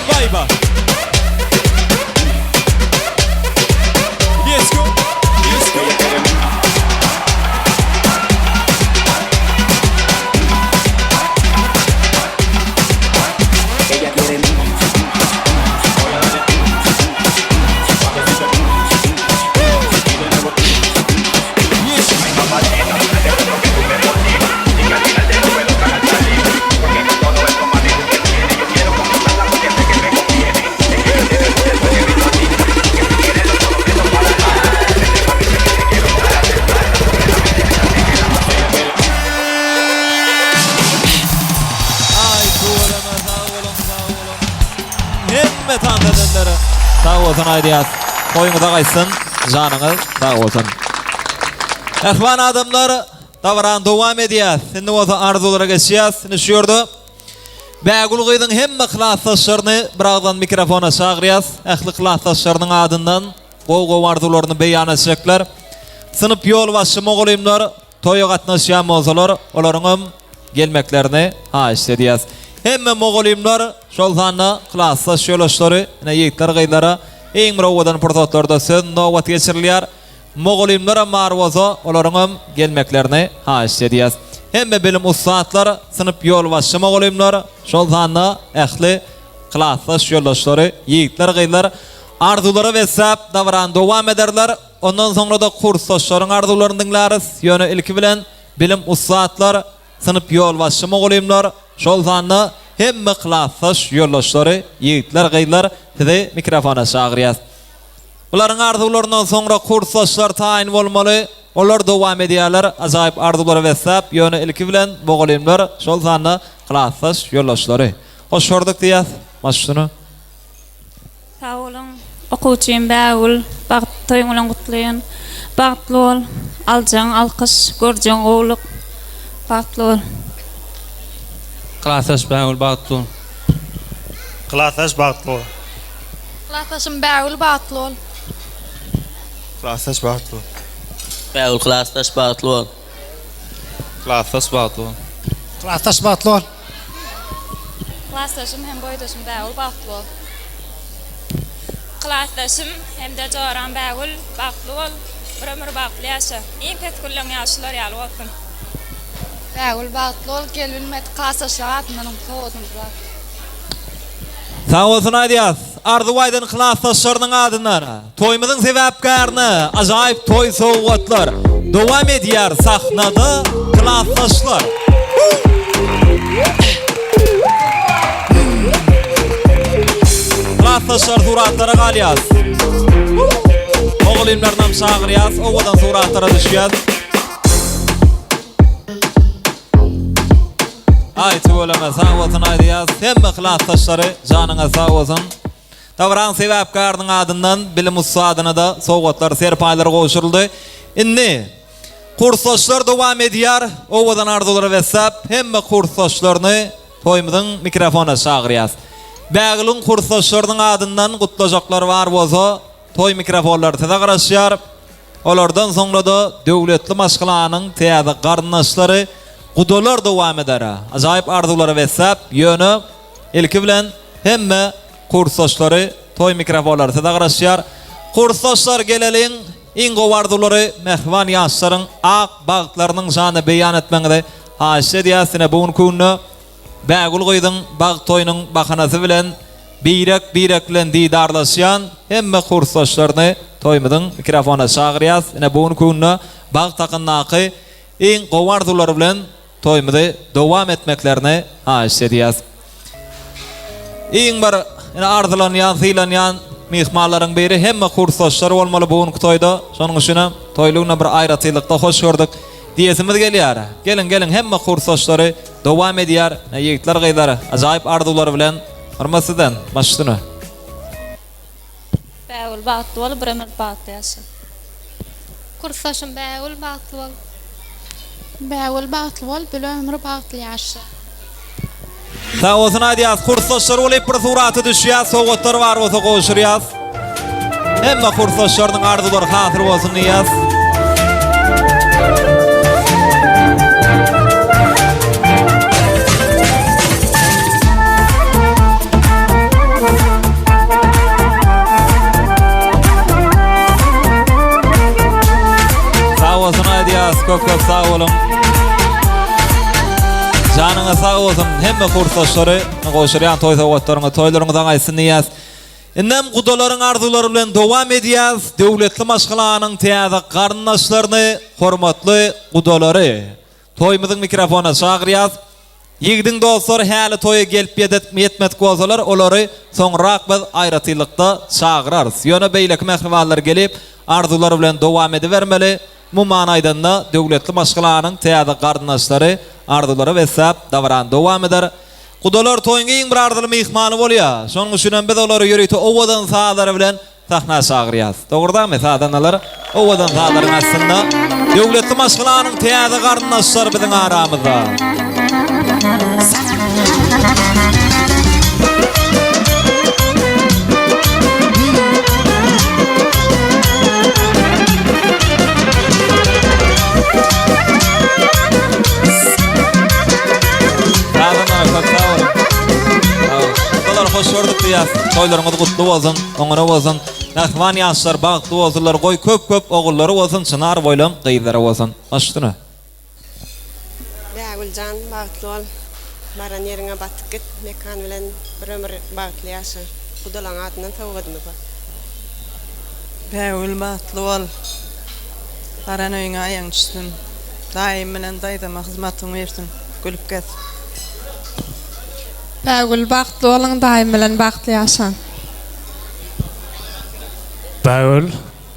Vayba. Let's go. Let's go. Aý tüweleme sag boluň sag boluň. Hemme tans edenlere sag bolsun aýdýas. Toýuňyza gaýtsyn, janyňyz sag bolsun. Mähriban adamlar, dabarany dowam edýäs. Indi bolsa arzuwlara geçýäs. Indi şu ýerde Bägül gyzyň hemme klasdaşlaryny bir agzan mikrofona çagyrýas. Ähli klasdaşlarynyň adyndan gowy-gowy arzuwlaryny beýan etjekler. Synp ýolbaşçy mugallymlar toýa gatnaşýan bolsalar, olaryňam gelmeklerini haýyşt edýäs. Hemme mugallymlar, şol sanda klasdaş ýoldaşlary, ine ýigitler gyzlara iň bir owadan pursatlarda söz nobaty geçirilýär. Mugallymlaram bar bolsa, olaryňam gelmeklerini haýyşt edýäs. Hemme bilim ussatlar, synp ýolbaşçy mugallymlar, şol sanda ähli klasdaş ýoldaşlary, ýigitler gyzlar arzuwlara besläp dabarany dowam ederler. Ondan soňra-da kursdaşlaryň arzuwlaryny diňläris. Ýöne ilki bilen bilim ussatlar, synp ýolbaşçy mugallymlar, şol sanda hemme klasdaş ýoldaşlary, ýigitler, gyzlar sizi mikrofona çagyrýas. Bularyň arzuwlaryndan soňra kursdaşlar taýyn bolmaly. Olar dowam edýärler ajaýyp arzuwlara besläp, ýöne ilki bilen mugallymlar, şol sanda klasdaş ýoldaşlary. Hoş gördük diýýäs. Baş üstüne. Sag boluň okuwçym Bägül bagt toýuň bilen gutlaýan bagtly bol aljagyň alkyş görjegiň gowluk bagtly bol. Klasdaş Bägül bagtly bol. Klasdaş bagtly bol. Klasdaşym Bägül bagtly bol. Klasdaş bagtly bol. Bägül klasdaş bagtly bol. Klasdaş bagtly bol. Klasdaş bagtly bol. Klasdaşym hem boýdaşym Bägül bagtly bol. Klasdaşym hem-de joram Bägül bagtly bol, bir ömür bagtly ýaşa. Iň pes gülleň ýaşylar ýaly bolsun. Bägül bagtly bol, gel bilmedik klasdaşlar adyndan sowgadymyz bar. Sag bolsun aýdýas. Arzuw aýdan klasdaşlarynyň adyndan toýumyzyň sebäpkärine ajaýyp toý sowgatlar. Dowam edýär sahnada klasdaşlar. Klasdaşlar suratlara galýas. Mugallymlarynam çagyrýas, owadan suratlara düşýäs. Aý tüweleme sag bolsun aýdýas hemme klasdaşlary janyňyz sag bolsun. Dabaranyň sebäpkäriniň adyndan bilim ussadyna-da sowgatlar serpaýlar gowşuryldy. Indi kursdaşlar dowam edýär owadan arzuwlara besläp hemme kursdaşlaryny toýumyzyň mikrofona çagyrýas. Bägülüň kursdaşlarynyň adyndan gutlajaklar bar bolsa toý mikrofonlary size garaşýar. Olardan soňra-da döwletli maşgalanyň täze garyndaşlary, gudalar dowam eder. Ajaýyp arzuwlara besläp, ýöne ilki bilen hemme kursdaşlary toý mikrofonlary size garaşýar. Kursdaşlar geleliň, iň gowy arzuwlary mähriban ýaşlaryň ak bagtlarynyň şanyna beýan etmegiňizi haýyşt edýäs. Ine bu günki günde Bägül gyzyň bagt toýunyň bahanasy bilen birek-birek bilen didarlaşýan hemme kursdaşlaryny. toýumyzyň mikrofona çagyrýas. Ine bu günki günde bagt hakyndaky iň gowy arzuwlar bilen toýumyzy dowam etmeklerini haýyşt edýäs. Iň bir ine arzylanýan, sylanýan myhmanlaryň biri hemme kursdaşlar bolmaly bu günki toýda. Şonuň üçinem toýly günde bir aýratynlykda hoş gördük diýesimiz gelýär. Geliň, geliň hemme kursdaşlary dowam edýär. Ine ýigitler, gyzlar ajaýyp arzuwlar bilen hormat sizden, baş üstüne. Bägül bagtly bol bir ömür bagtly ýaşa. Kursdaşym Bägül bagtly bol. Bägül bagtly bol bir ömür bagtly ýaşa. Sag bolsun aýdýas kursdaşlar bolyp bir surata düşýäs sowgatlar bar bolsa gowşurýas. Hemme kursdaşlarynyň arzuwlary hasyl bolsun diýýäs. Sag bolsun aýdýas, köp köp sag boluň. Janyňyz sag bolsun, hemme kursdaşlary gowşurýan toý sowgatlaryňyz toýlaryňyza gaýtsyn diýýäs. Indem gudalaryň arzuwlary bilen dowam edýäs, döwletli maşgalanyň täze garyndaşlaryny, hormatly gudalary toýumyzyň mikrofonyna çagyrýas. Ýigidiň dostlary häli toýa gelip ýetmedik bolsalar, olary soňrak biz aýratynlykda çagyrarys. Ýöne beýleki mähribanlar gelip, arzuwlary bilen dowam edibermeli. Umuman aýdanda, döwletli maşgalanyň täze garyndaşlary arzuwlara besläp, dabarany dowam eder. Gudalar toýuň iň bir arzyly myhmany bolýar. Şonuň üçinem biz olary ýörite owadan sazlary bilen sahna çagyrýas. Dogrudanmy, sazandalar? Owadan sazlaryň astynda döwletli maşgalanyň täze garyndaşlary biziň aramyzda. Sazandalar köp sag boluň. Gudalar hoş gördük diýýäs. Toýlaryňyz gutly bolsun. Oňuna bolsun. Mähriban ýaşlar bagtly bolsunlar goý köp köp ogullary bolsun çynar boýlam gyzlary bolsun. Baş üstüne. Bägüljan bagtly bol baran ýeriňe batyp git Mekan bilen bir ömür bagtly ýaşa gudalaň adyndan sowgadymyz bar. Bägül bagtly bol baran öýüňe aýagyň düşsün daýym bilen daýzama hyzmatyň buýrsyn gülüp gez. Bägül bagtly boluň daýym bilen bagtly ýaşaň. Bägül,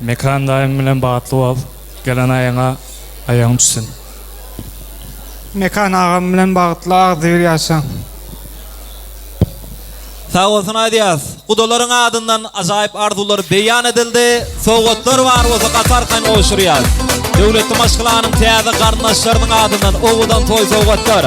Mekan daýyň bilen bagtly bol, gelen aýyňa aýagyň düşsün. Mekan agam bilen bagtly agzybir ýaşaň. Sag bolsun aýdýas. Gudalaryň adyndan ajaýyp arzuwlar beýan edildi. Sowgatlar bar bolsa gaty arkaýyn gowşurýas. Döwletli maşgalanyň täze garyndaşlarynyň adyndan owadan toý sowgatlar.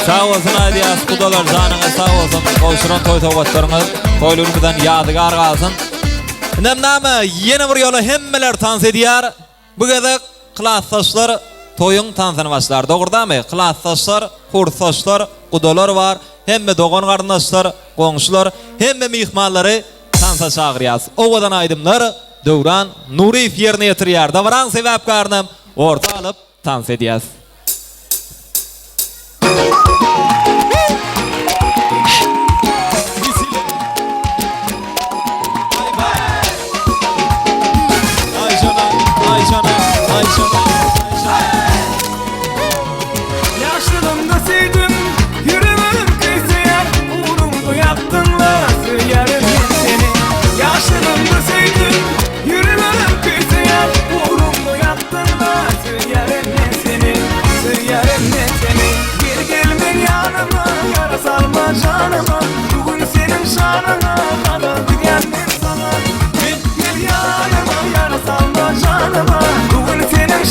Sag bolsun aýdýas gudalar janyňyz sag bolsun gowşuran toý sowgatlaryňyz toýlugymyzdan ýadygar galsyn. Indem name ýene bir ýola hemmeler tans edýär. Bu gezek klasdaşlar toýuň tansyny başlar. Dogurdamy? Klasdaşlar, kursdaşlar, gudalar bar, hemme dogan-garyndaşlar, goňşular, hemme myhmanlary tansa çagyrýas. Owadan aýdymlar Döwran Nuryýew ýerine ýetirýär. Dabaraň sebäpkärinem orta alyp tans edýäs. Ýaşlygymda söýdüm, ýüregim küýseýär, Ugruňda ýakdyňla, söýýärin men seni. Ýaşlygymda söýdüm, ýüregim küýseýär, Ugruňda ýakdyňla, söýýärin men seni, Söýýärin men seni. Gel gel meň ýanyma, ýara salma janyma, Bu gün seniň şanyňa, gadam düzýän men saňa. Gel gel ýanyma, ýara salma janyma, Bu gün seniň.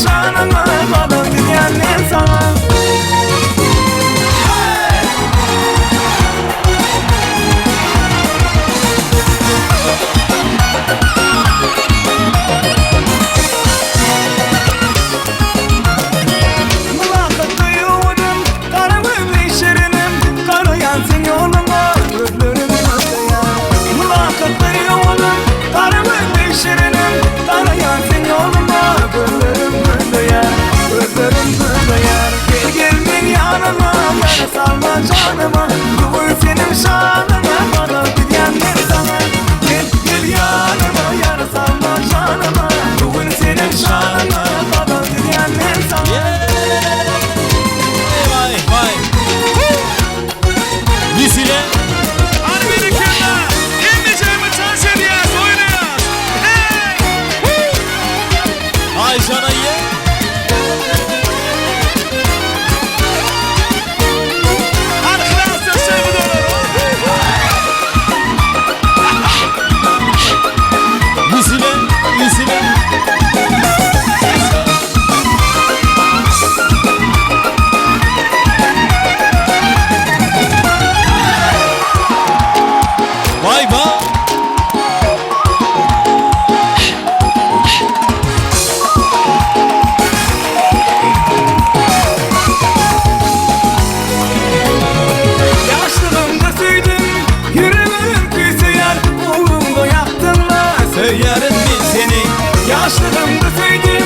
Söýýärin men seni Ýaşlygymda söýdüm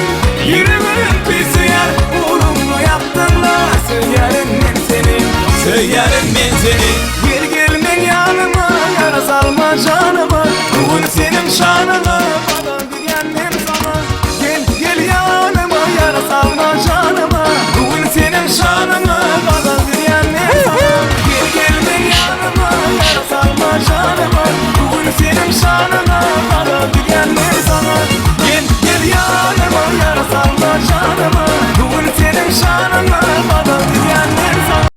Ýüregim küýseýär Ugrumda ýakdyňla Söýýärin men seni Söýýärin men seni Gel gel meň ýanyma Ýara salma janyma Bu gün seniň şanyňa Gadam düzýän men saňa Gel gel ýanyma Ýara salma janyma Bu gün seniň şanyňa Gadam düzýän men saňa Gel gel meň ýanyma Ýara salma janyma Bu gün seniň şanyňa Gadam düzýän men saňa Gel gel ýanyma Ýara salma janyma Bu gün seniň şanyňa Gadam düzýän men saňa.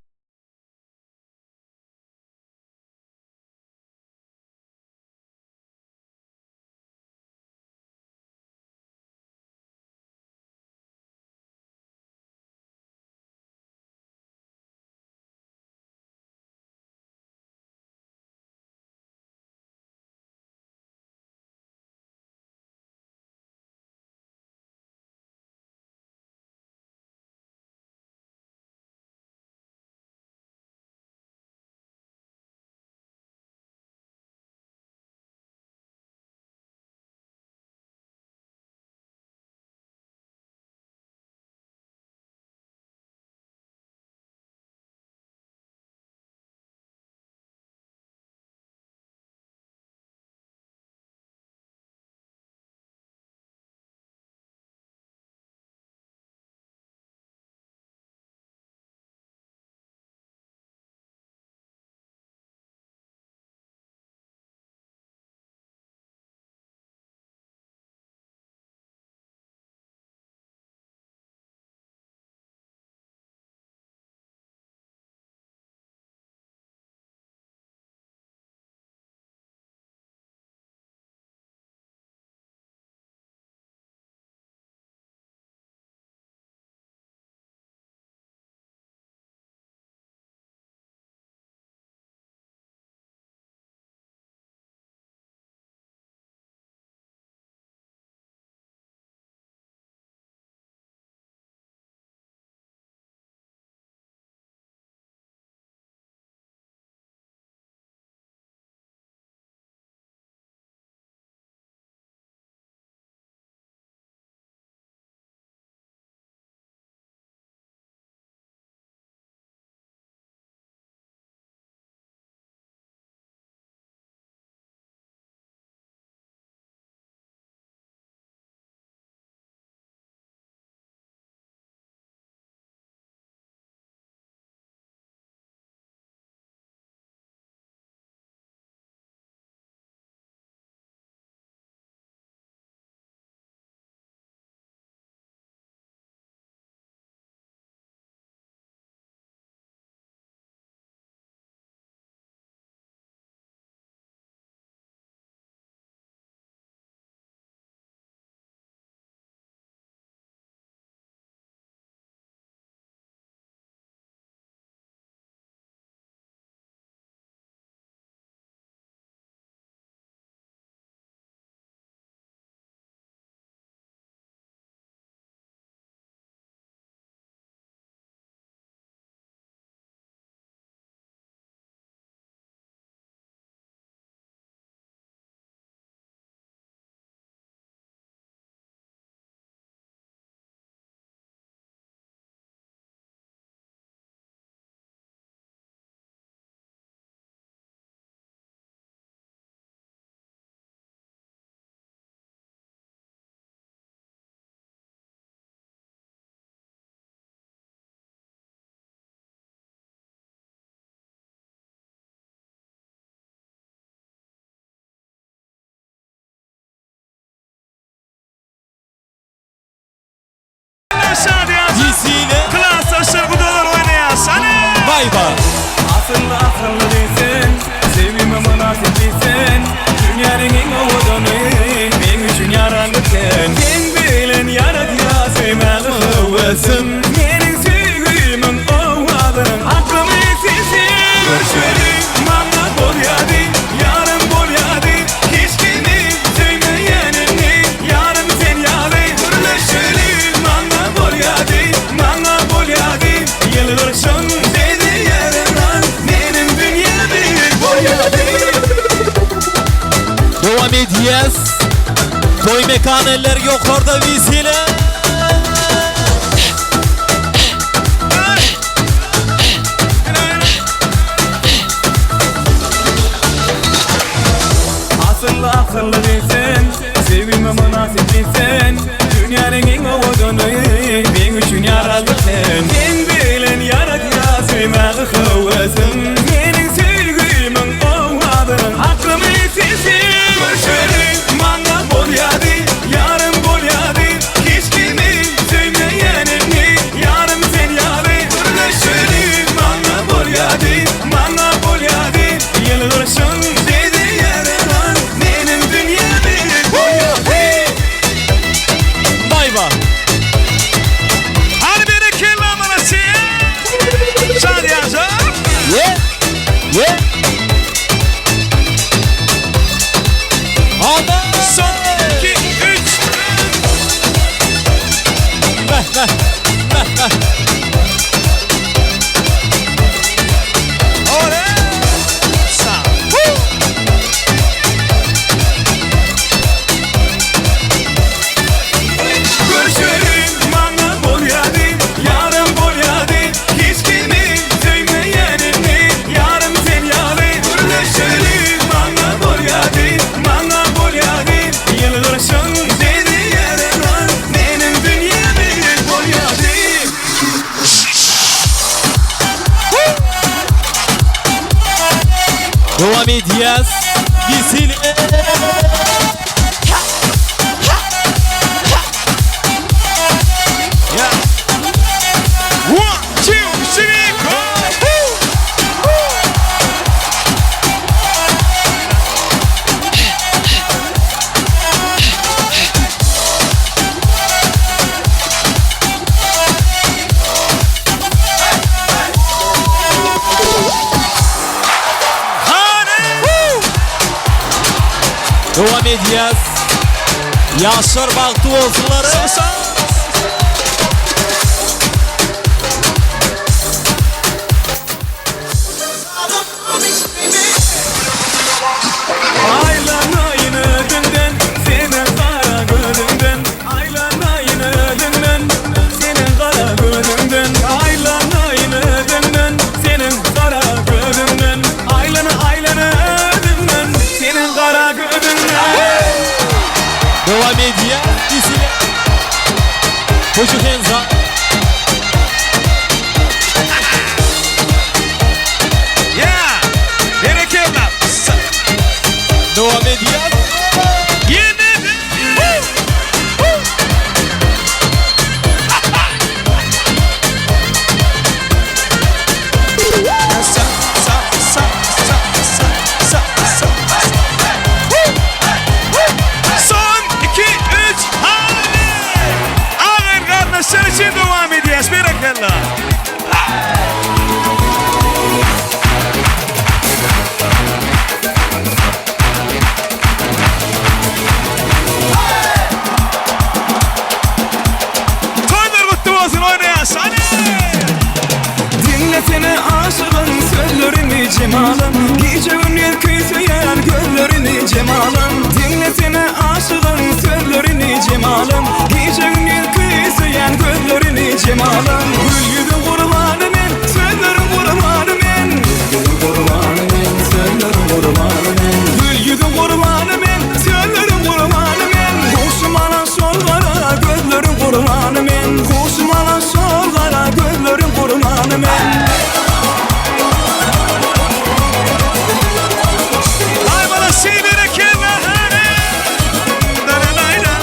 Klasdaşlar gudalar oýnaýar. Şany! Baý ba. Asylly asylly diýsen, Söýgime mynasyp diýsen, Dünýäniň iň owadany, Meň üçin ýaranly sen. Seň bilen ýaradýar söýmäge höwesim, Meniň söýgimiň owazynyň akymy sensiň. Görüşmeli maňa bolýady, Ýarym bolýady, Hiç kimi söýmeýänimi, Ýarym sen ýaly. Gürleşeli maňa bolýady, Maňa bolýady, Ýylgyrşyň seni ýaran, Meniň dünýämi bolýady. Dowam edýäs. Toý mekan eller ýokarda wisile. Asylly akylly diýsen, söýgime mynasyp diýsen, Dünýäniň iň owadany, meň üçin ýaraldy sen. Sen bilen ýaradýar söýmäge höwesim, Meniň söýgimiň owazynyň akymy sesi. Görşeli maňa bolýady, ýarym bolýady, Hiç kimi söýmeýänimi, ýarym sen ýaly. Gürleşeli maňa bolýady, maňa bolýady, Ýylgyrşyň sizi ýaradan meniň dünýämi bolýady. Baýba. Hany berekella malasy. Şadyýanja. Ye. Ye. Aman. Son 2 3 Meh meh. Meh meh. Görşeli maňa bolýady, ýarym bolýady, Hiç kimi söýmeýänimi, ýarym sen ýaly. Gürleşeli maňa bolýady, maňa bolýady, Ýylgyrşyň seni ýaradan meniň dünýämi bolýady. Dowam edýäs. Wisile. One, two, three, go! Dowam edýäs. Ýaşlar bagtly bolsunlar. Aýlanaýyn özüňden, seniň gara gözüňden Aýlanaýyn özüňden, seniň gara gözüňden Aýlanaýyn özüňden, seniň gara gözüňden Aýlana aýlana özüňden, seniň gara gözüňden. Dowam edýär. Wisile. Put your hands up. Yeah! Berekella! Dowam edýär. Ýene! Sa sa sa sa sa sa sa. Son 2 3 hadi! Agyr gardaşlar üçin dowam edýäs. Berekella! Toýlar gutly bolsun oýnaýas hany! Diňlesene aşygyň sözlerini Jemalym Gije gündiz küýseýän gözlerini Jemalym Diňlesene aşygyň sözlerini Jemalym Gije gündiz küýseýän gözlerini Jemalym Gül ýüzüň gurbany men Sözleriň gurbany men Gül ýüzüň gurbany men Sözleriň gurbany men Gül ýüzüň gurbany men Sözleriň gurbany men Huşum alan şol gara gözleriň gurbany men Huşum alan şol gara gözleriň gurbany men Aý bala şeý berekella hany Daralayla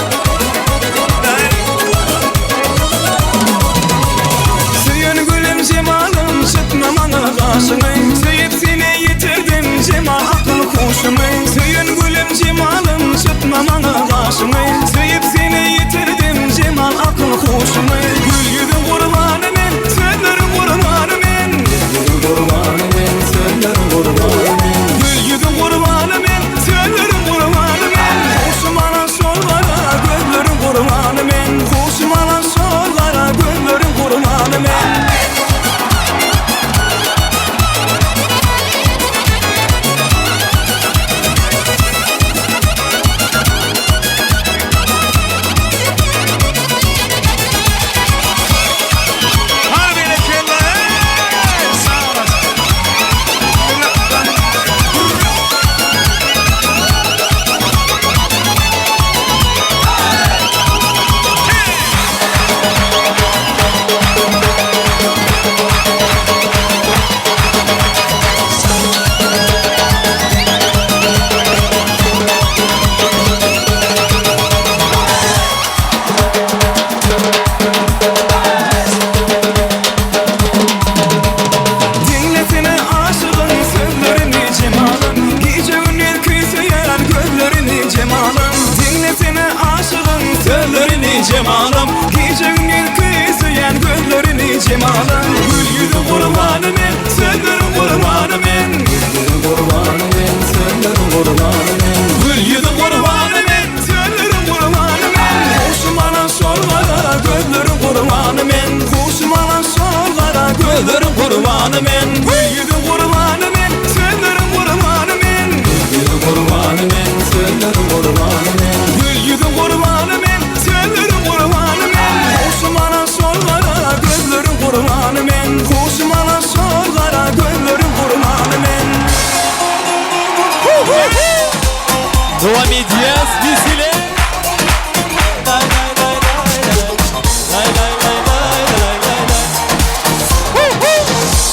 Söýen gülüm jemalym çytma maňa gaşyňy Söýüp seni ýitirdim jemal akyl huşumy Söýen gülüm jemalym çytma maňa gaşyňy Söýüp seni ýitirdim jemal akyl huşumy Gül ýüzüň gurbany men sözleriň gurbany men Gül ýüzüň gurbany men sözleriň gurbany men Gül ýüzüň gurbany men sözleriň gurbany men Huşum alan şol gara gözleriň gurbany men Huşum alan şol gara gözleriň gurbany men. jemalym Gije gündizki söýen gözlerini jemalym Gül ýüzüň gurbany men, sözleriň gurbany men Gül ýüzüň gurbany men, sözleriň gurbany men Gül ýüzüň gurbany men, sözleriň gurbany men Huşum alan şol gara gözleriň gurbany men Huşum alan şol gara gözleriň gurbany men Gül ýüzüň gurbany men, sözleriň gurbany men Gül ýüzüň gurbany men, sözleriň gurbany men Gül ýüzüň gurbany men, sözleriň gurbany men Huşum alan şol gara gözleriň gurbany men Huşum alan şol gara gözleriň gurbany men. Dowam edýäs mesele.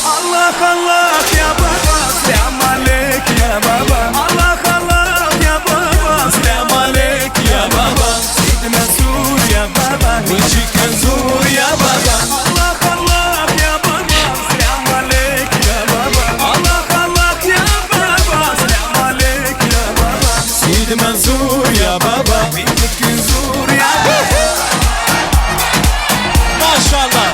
Allah Allah ya baba selam aleyk ya baba Allah Allah ya baba selam aleyk ya baba Seyit Mansur ya baba Niçik Mansur ya baba Allah Allah ya baba selam aleyk ya baba Allah Allah ya baba selam aleyk ya baba Seyit Mansur ya baba Niçik Mansur ya baba Maşallah.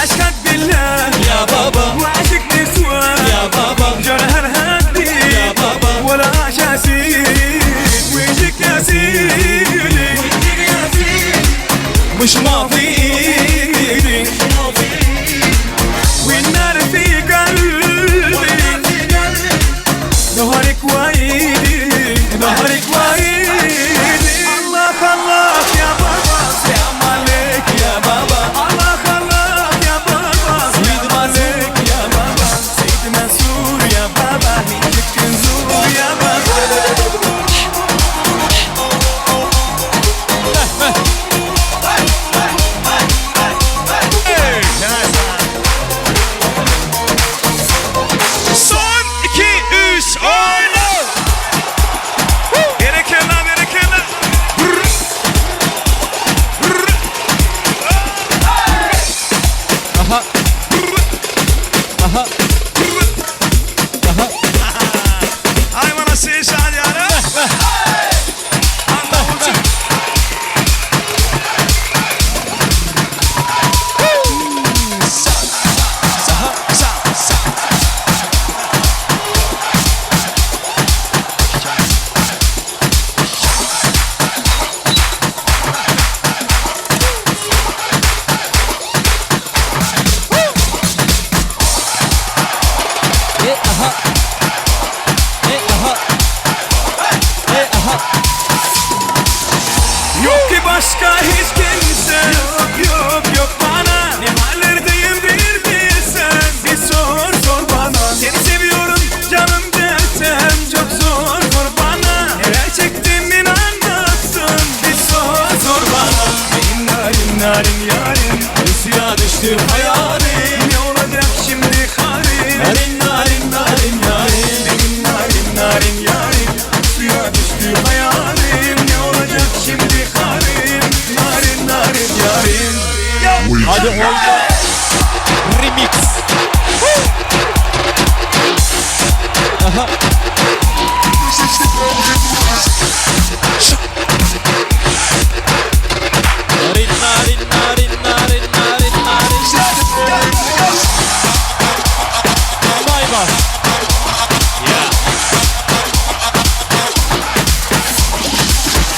Eşhedü billah Ya baba وعشق نسوان Ya baba جرح الهدي Ya baba ولا عشاسيل ويجيك يا سيدي مش ماضيني والنار في قلبي نهارك وعيدي نهارك وعيدي الله الله يا بابا سلام عليك يا بابا الله الله يا بابا سيد عليك يا بابا سيد منصور يا بابا نيجيك تنزور يا بابا Son 2 3 oyna. Berekella berekella. Aha. Aha. Aha. Hayvana şişan yara. E aha. E aha. E aha. Yok ki başka hiç kimse Yok yok yok bana Ne hallerdeyim bir bilsen Bir sor sor bana Seni seviyorum canım desem Çok zor zor bana Neler çektim inanmazsın Bir sor sor bana Benim narin narin yarim Suya düştü hayalim Ne olacak şimdi halim Narin narin narin yarim Benim narin narin yarim Suya düştü hayalim Ne olacak şimdi halim Narin narin yarim Hadi oyna. Remix. Aha. Narin narin narin narin narin narin. Bay bay. Yeah.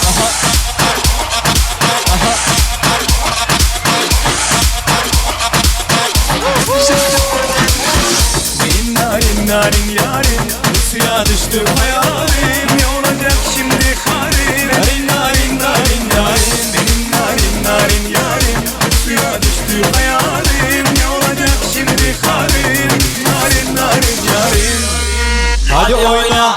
Aha. Aha. Benim narin narin yarim Suya düştü hayalim Ne olacak şimdi halim Narin narin narin yarim Benim narin narin yarim Suya düştü hayalim Ne olacak şimdi halim Narin narin yarim Hadi oyna.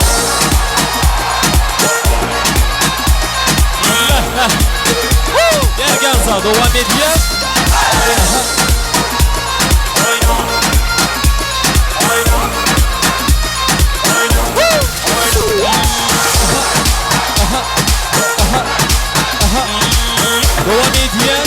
Gel Ganza dowam edýär. Aha. Aha. Aha. Aha. Dowam edýär.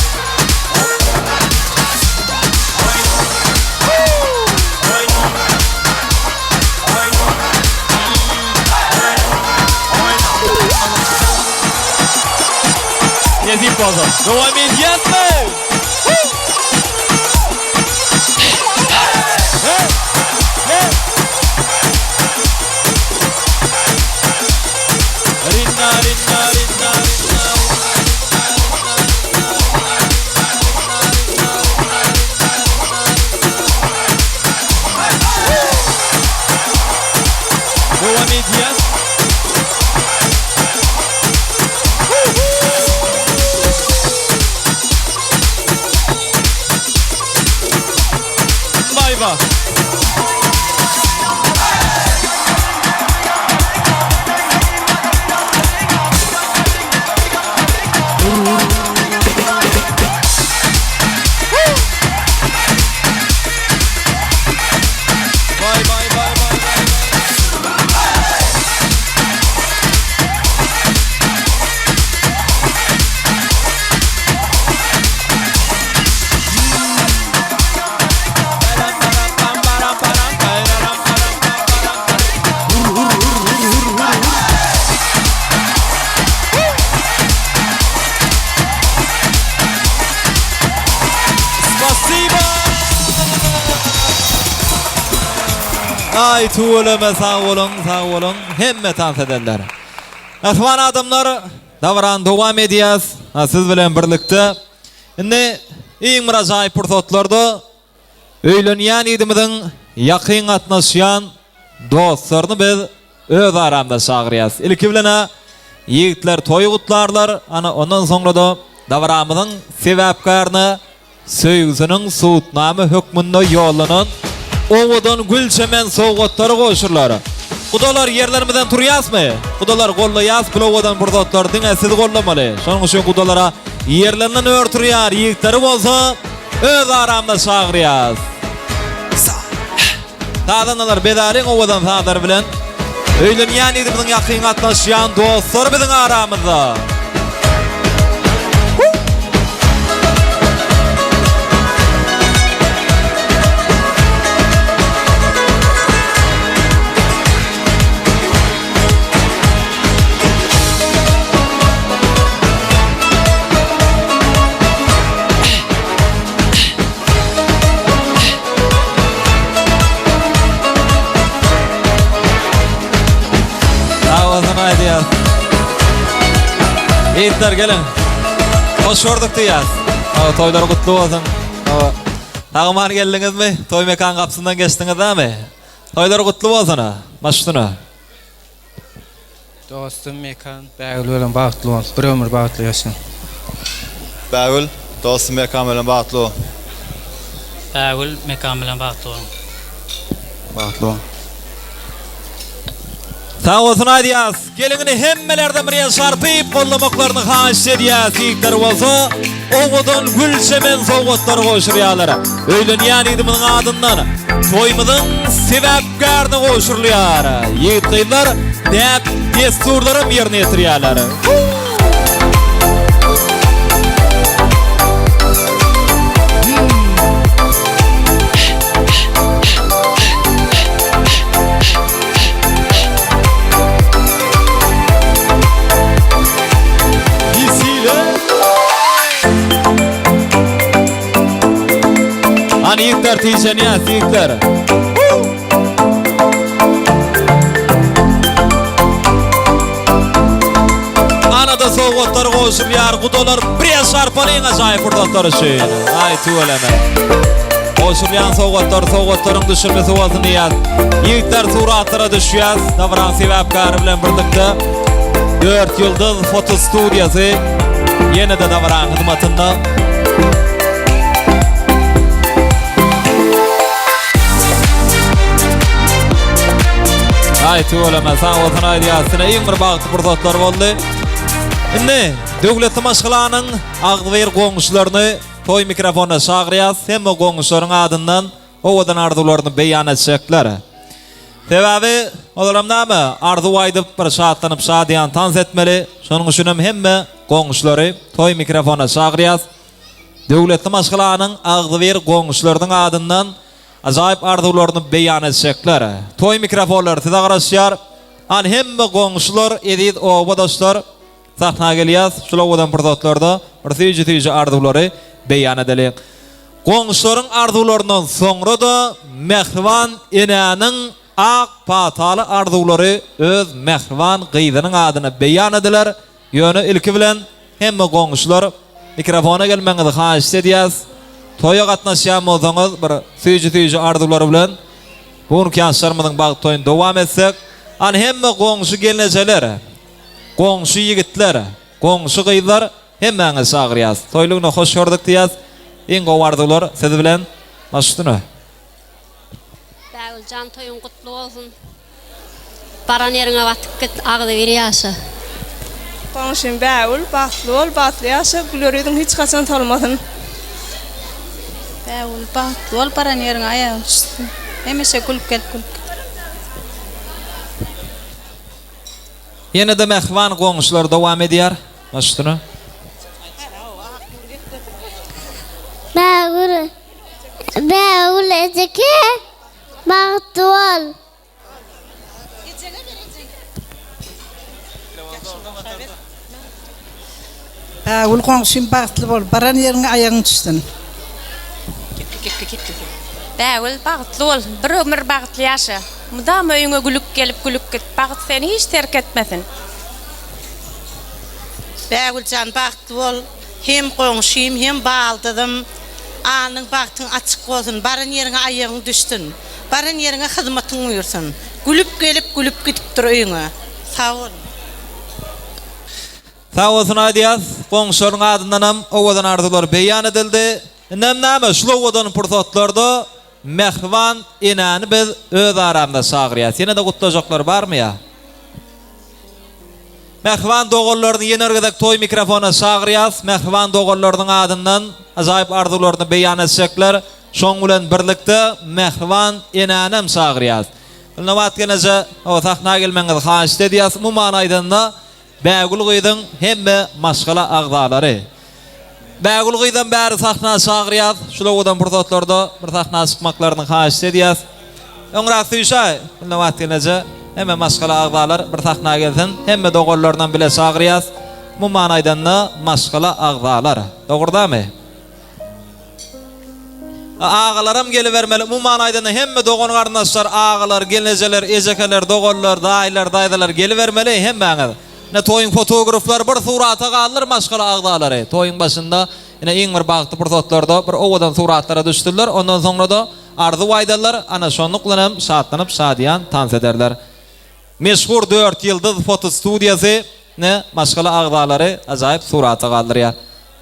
bolsun. Dowam edýäsmi? Rinna rinna rinna rinna Dowam edýäs. Baýba. Baý baý baý baý baý baý. Spasiba! Aý tüweleme sag boluň sag boluň hemme tans edenler. Mähriban adamlar dabarany dowam edýäs siz bilen birlikde. Indi iň bir ajaýyp pursatlarda öýlenýän ýigdimiziň ýakyn gatnaşýan dostlaryny biz öz aramyza çagyrýas. Ilki bilen-ä ýigitler toý gutlarlar, ana ondan soňra-da dabaramyzyň sebäpkärine söýgüsiniň subutnama hökmünde ýollanan owadan gül çemen sowgatlary gowşurylar. Gudalar ýerlerimizden turýasmy? Gudalar gollaýas bul owadan pursatlary diňe siz gollamaly. Şonuň üçin gudalara ýerlerinden ör turýar, ýigitleri bolsa öz aramyza çagyrýas. Sazandalar bezäliň owadan sazlar bilen. Öýlenýän ýigdimiziň ýakyn gatnaşýan dostlary biziň aramyzda. Sag bolsun aýdýas. Ýigitler geliň. Hoş gördük diýýäs. Hawa, toýlar gutly bolsun. Hawa. Sag-aman geldiňizmi? Toý mekan gapysyndan geçdiňiz dämi? Toýlar gutly bolsun. Baş üstüne. Dostum Mekan Bägül bilen bagtly bol bir ömür bagtly ýaşaň. Bägül dostum Mekan bilen bagtly bol. Bägül Mekan bilen bagtly boluň. Bagtly bol. Sag bolsun aýdýas. Geliňini hemmelerden bir el çarpyp gollamaklaryny haýyşt edýäs. Ýigitler bolsa owadan gül çemen sowgatlary gowşurýarlar. Öýlenýän ýigdimiziň adyndan toýumyzyň sebäpkärine gowşurylýar. Ýigit-gyzlar däp-dessurlaram ýerine ýetirýärler. Hany ýigitler tijenýäs ýigitler. Anada sowgatlar gowşurylýar gudalar bir el çarpalyň ajaýyp pursatlar üçin. Aý tüweleme. Gowşurylýan sowgatlar sowgatlaryň düşürmesi bolsun diýýäs. Ýigitler suratlara düşýäs. Dabaranyň sebäpkäri bilen birlikde Dört ýyldyz foto studiýasy ýene-de dabaranyň hyzmatynda. Aý tüweleme sag bolsun aýdýas. Sine iň bir bagtly pursatlar boldy. Indi döwletli maşgalanyň agzybir goňşularyny Toý mikrofonyna çagyrýas, hemme goňşularyň adyndan owadan arzuwlaryny beýan etjekler. Sebäbi olaram näme, arzuw aýdyp bir şatlanyp şadyýan tans etmeli, şonuň üçinem hemme goňşulary toý mikrofonyna çagyrýas. Döwletli maşgalanyň agzybir goňşularynyň adyndan ajaýyp arzuwlaryny beýan etjekler. Toý mikrofonlary size garaşýar. Hany hemme goňşular, eziz obadaşlar. Sahna gelýäs, şul owadan pursatlarda bir süýji-süýji arzuwlary beýan edeliň. Goňşularyň arzuwlaryndan soňra-da mähriban enäniň ak pataly arzuwlary öz mähriban gyzynyň adyna beýan ediler. Ýöne ilki bilen hemme goňşular mikrofona gelmegiňizi haýyşt edýäs. Toýa gatnaşýan bolsaňyz bir süýji-süýji arzuwlar bilen bu günki ýaşlarymyzyň bagt toýuny dowam etsek. Hany hemme goňşy gelnejeler, goňşy ýigitler, goňşy gyzlar hemmäňizi çagyrýas. Toýly güne hoş gördük diýýäs. Iň gowy arzuwlar siz bilen. Baş üstüne. Bägüljan toýuň gutly bolsun. Baran ýeriňe batyp git, agzybir ýaşa. Goňşym Bägül, bagtly bol, bagtly ýaşa, güler ýüzüň hiç haçan solmasyn. Bägül, bagtly bol, baran ýeriňe aýagyň düşsün. Hemişe gülüp gelip gülüp git. Ýene-de mähriban goňşular dowam edýär. Baş üstüne. Bägül, Bägül ejeke bagtly bol. Bägül goňşym bagtly bol, baran ýeriňe aýagyň düşsün. Bägül bagtly bol, bir ömür bagtly ýaşa. Mydama öýüňe gülüp gelip gülüp git. Bagt seni hiç terk etmesin. Bägüljan bagtly bol hem goňşym hem baldyzym alnyň bagtyň açyk bolsun baran ýeriňe aýagyň düşsün baran ýeriňe hyzmatyň buýursyn gülüp gelip gülüp gidip dur öýüňe sag bol. Sag bolsun aýdýas. Goňşularyň adyndanam owadan arzuwlar beýan edildi. Indem näme, şul owadan pursatlarda mähriban enäni biz öz aramyza çagyrýas. Ýene-de gutlajaklar barmy ýa? Mähriban doganlaryny ýene bir gezek toý mikrofona çagyrýas. Mähriban doganlarynyň adyndan ajaýyp arzuwlaryny beýan etjekler. Şoň bilen birlikde mähriban enänem çagyrýas. Gülnabat gelneje, sahna gelmegiňizi haýyşt edýäs. Umuman aýdanda, Bägül gyzyň hemme maşgala agzalary. Bägül gyzam bäri sahna çagyrýas. Şul owadan pursatlarda bir sahna çykmaklaryny haýyşt edýäs. Öňräk süýşäý, Gülnabat gelneje. Hemme maşgala agzalar bir sahna gelsin. Hemme doganlarynam bile çagyrýas. Umuman aýdanda maşgala agzalar. Dogry damy? Agalaram gelibermeli. Umuman aýdanda hemme dogan-garyndaşlar, agalar, gelnejeler, ejekeler, doganlar, daýylar, daýzalar gelibermeli hemmäňiz. Ine toýuň fotograflary bir surata galdyr maşgala agzalary. Toýuň başynda ine iň bir bagtly pursatlarda bir owadan suratlara düşdüler. Ondan soňra-da arzuw aýdarlar. Ana şonluk bilenem şatlanyp şadyýan tans ederler. Meşhur Dört ýyldyz fotostudiýasy ine maşgala agzalary ajaýyp surata galdyrýar.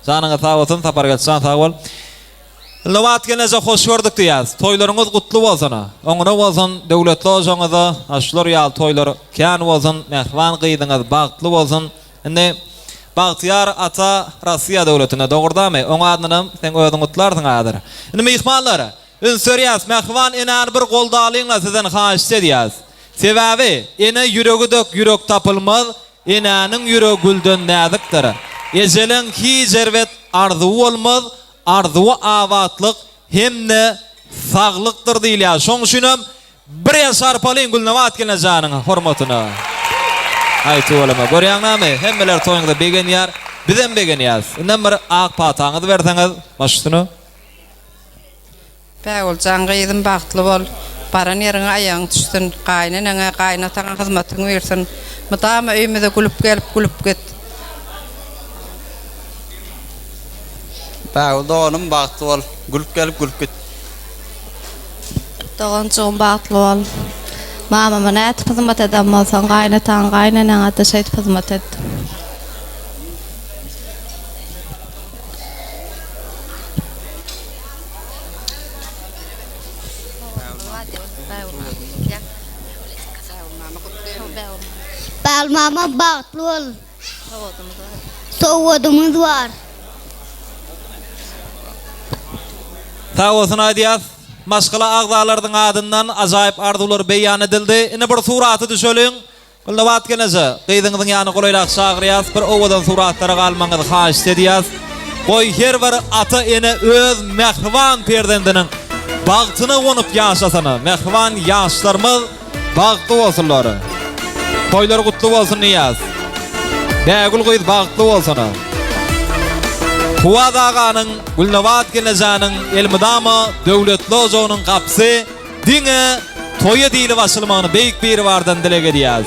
Janyňyz sag bolsun Sapargeldi jan sag bol. Gülnabat gelneje hoş gördük diýýäs. Toýlaryňyz gutly bolsun. Oňuna bolsun döwletli ojagyňyzda şular ýaly toýlar kän bolsun. Mähriban gyzyňyz bagtly bolsun. Indi Bagtyýar ata Rossiýa döwletinde dogurdamy? Oň adyndanam seň özüň gutlarsyň häzir. Indi myhmanlar üns berýäs mähriban enäni bir goldalyňla sizden haýyşt edýäs. Sebäbi ene ýüregi dek ýürek tapylmaz Enäniň ýüregi gülden näzikdir. Ejeleň hiç erbet arzuwy bolmaz, arzuwy abatlyk hem-de saglykdyr diýilýär. Şoň üçinem bir el çarpalyň Gülnabat gelnejäniň hormatyna. Aý tüweleme. Görýäňmi, hemmeler toýuňyza begenýär, bizem begenýäs. Indem bir ak pataňyzy berseňiz, baş üstüne. Bägüljan gyzym bagtly bol, baran ýeriňe aýagyň düşsün, gaýyneneňe, gaýynataňa hyzmatyň buýrsyn. Mydama öýümize gülüp gelip, gülüp git. Bägül doganym bagtly bol, gülüp gelip, gülüp git. Doganjygym bagtly bol. Mamama nädip hyzmat eden bolsaň, gaýynataňa, gaýyneneňe-de şeýdip hyzmat et. Bal mama bagtly bol. Sowgadymyz bar. Sag bolsun aýdýas. Maşgala agzalarynyň adyndan ajaýyp arzuwlar beýan edildi. Indi bir surata düşeliň. Gülnabat gelneje, gyzyňyzyň ýanyna golaýrak çagyrýas, bir owadan suratlara galmagyňyzy haýyşt edýäs. Goý her bir ata-ene öz mähriban perzendiniň bagtyna guwanyp ýaşasyn. Mähriban ýaşlarymyz bagtly bolsunlar. Toýlar gutly bolsun diýýäs. Bägül gyz bagtly bolsana. Kuwat aganyň, Gülnabat gelnejäniň elmydama döwletli ojagynyň gapysy diňe toýa diýlip açylmagyny Beýik Biribardan dileg edýäs.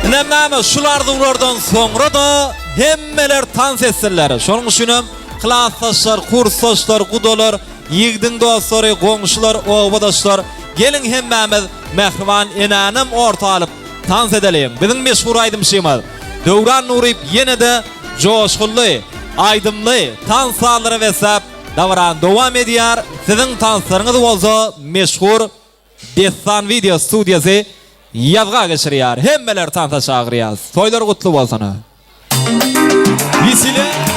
Inem näme şul arzuwlardan soňra-da hemmeler tans etsinler. Şonuň üçinem klasdaşlar, kursdaşlar, gudalar, ýigdiň dostlary, goňşular, obadaşlar geliň hemmämiz mähriban enänem orta alyp tans edeliň. Biziň meşhur aýdymçymyz Döwran Nuryýew ýene-de joşgunly, aýdymly tans sazlara besläp dabarany dowam edýär. Siziň tanslaryňyzy bolsa meşhur Dessan wideo studiýasy ýazga geçirýär. Hemmeleri tansa çagyrýas. Toýlar gutly bolsun! Wesile.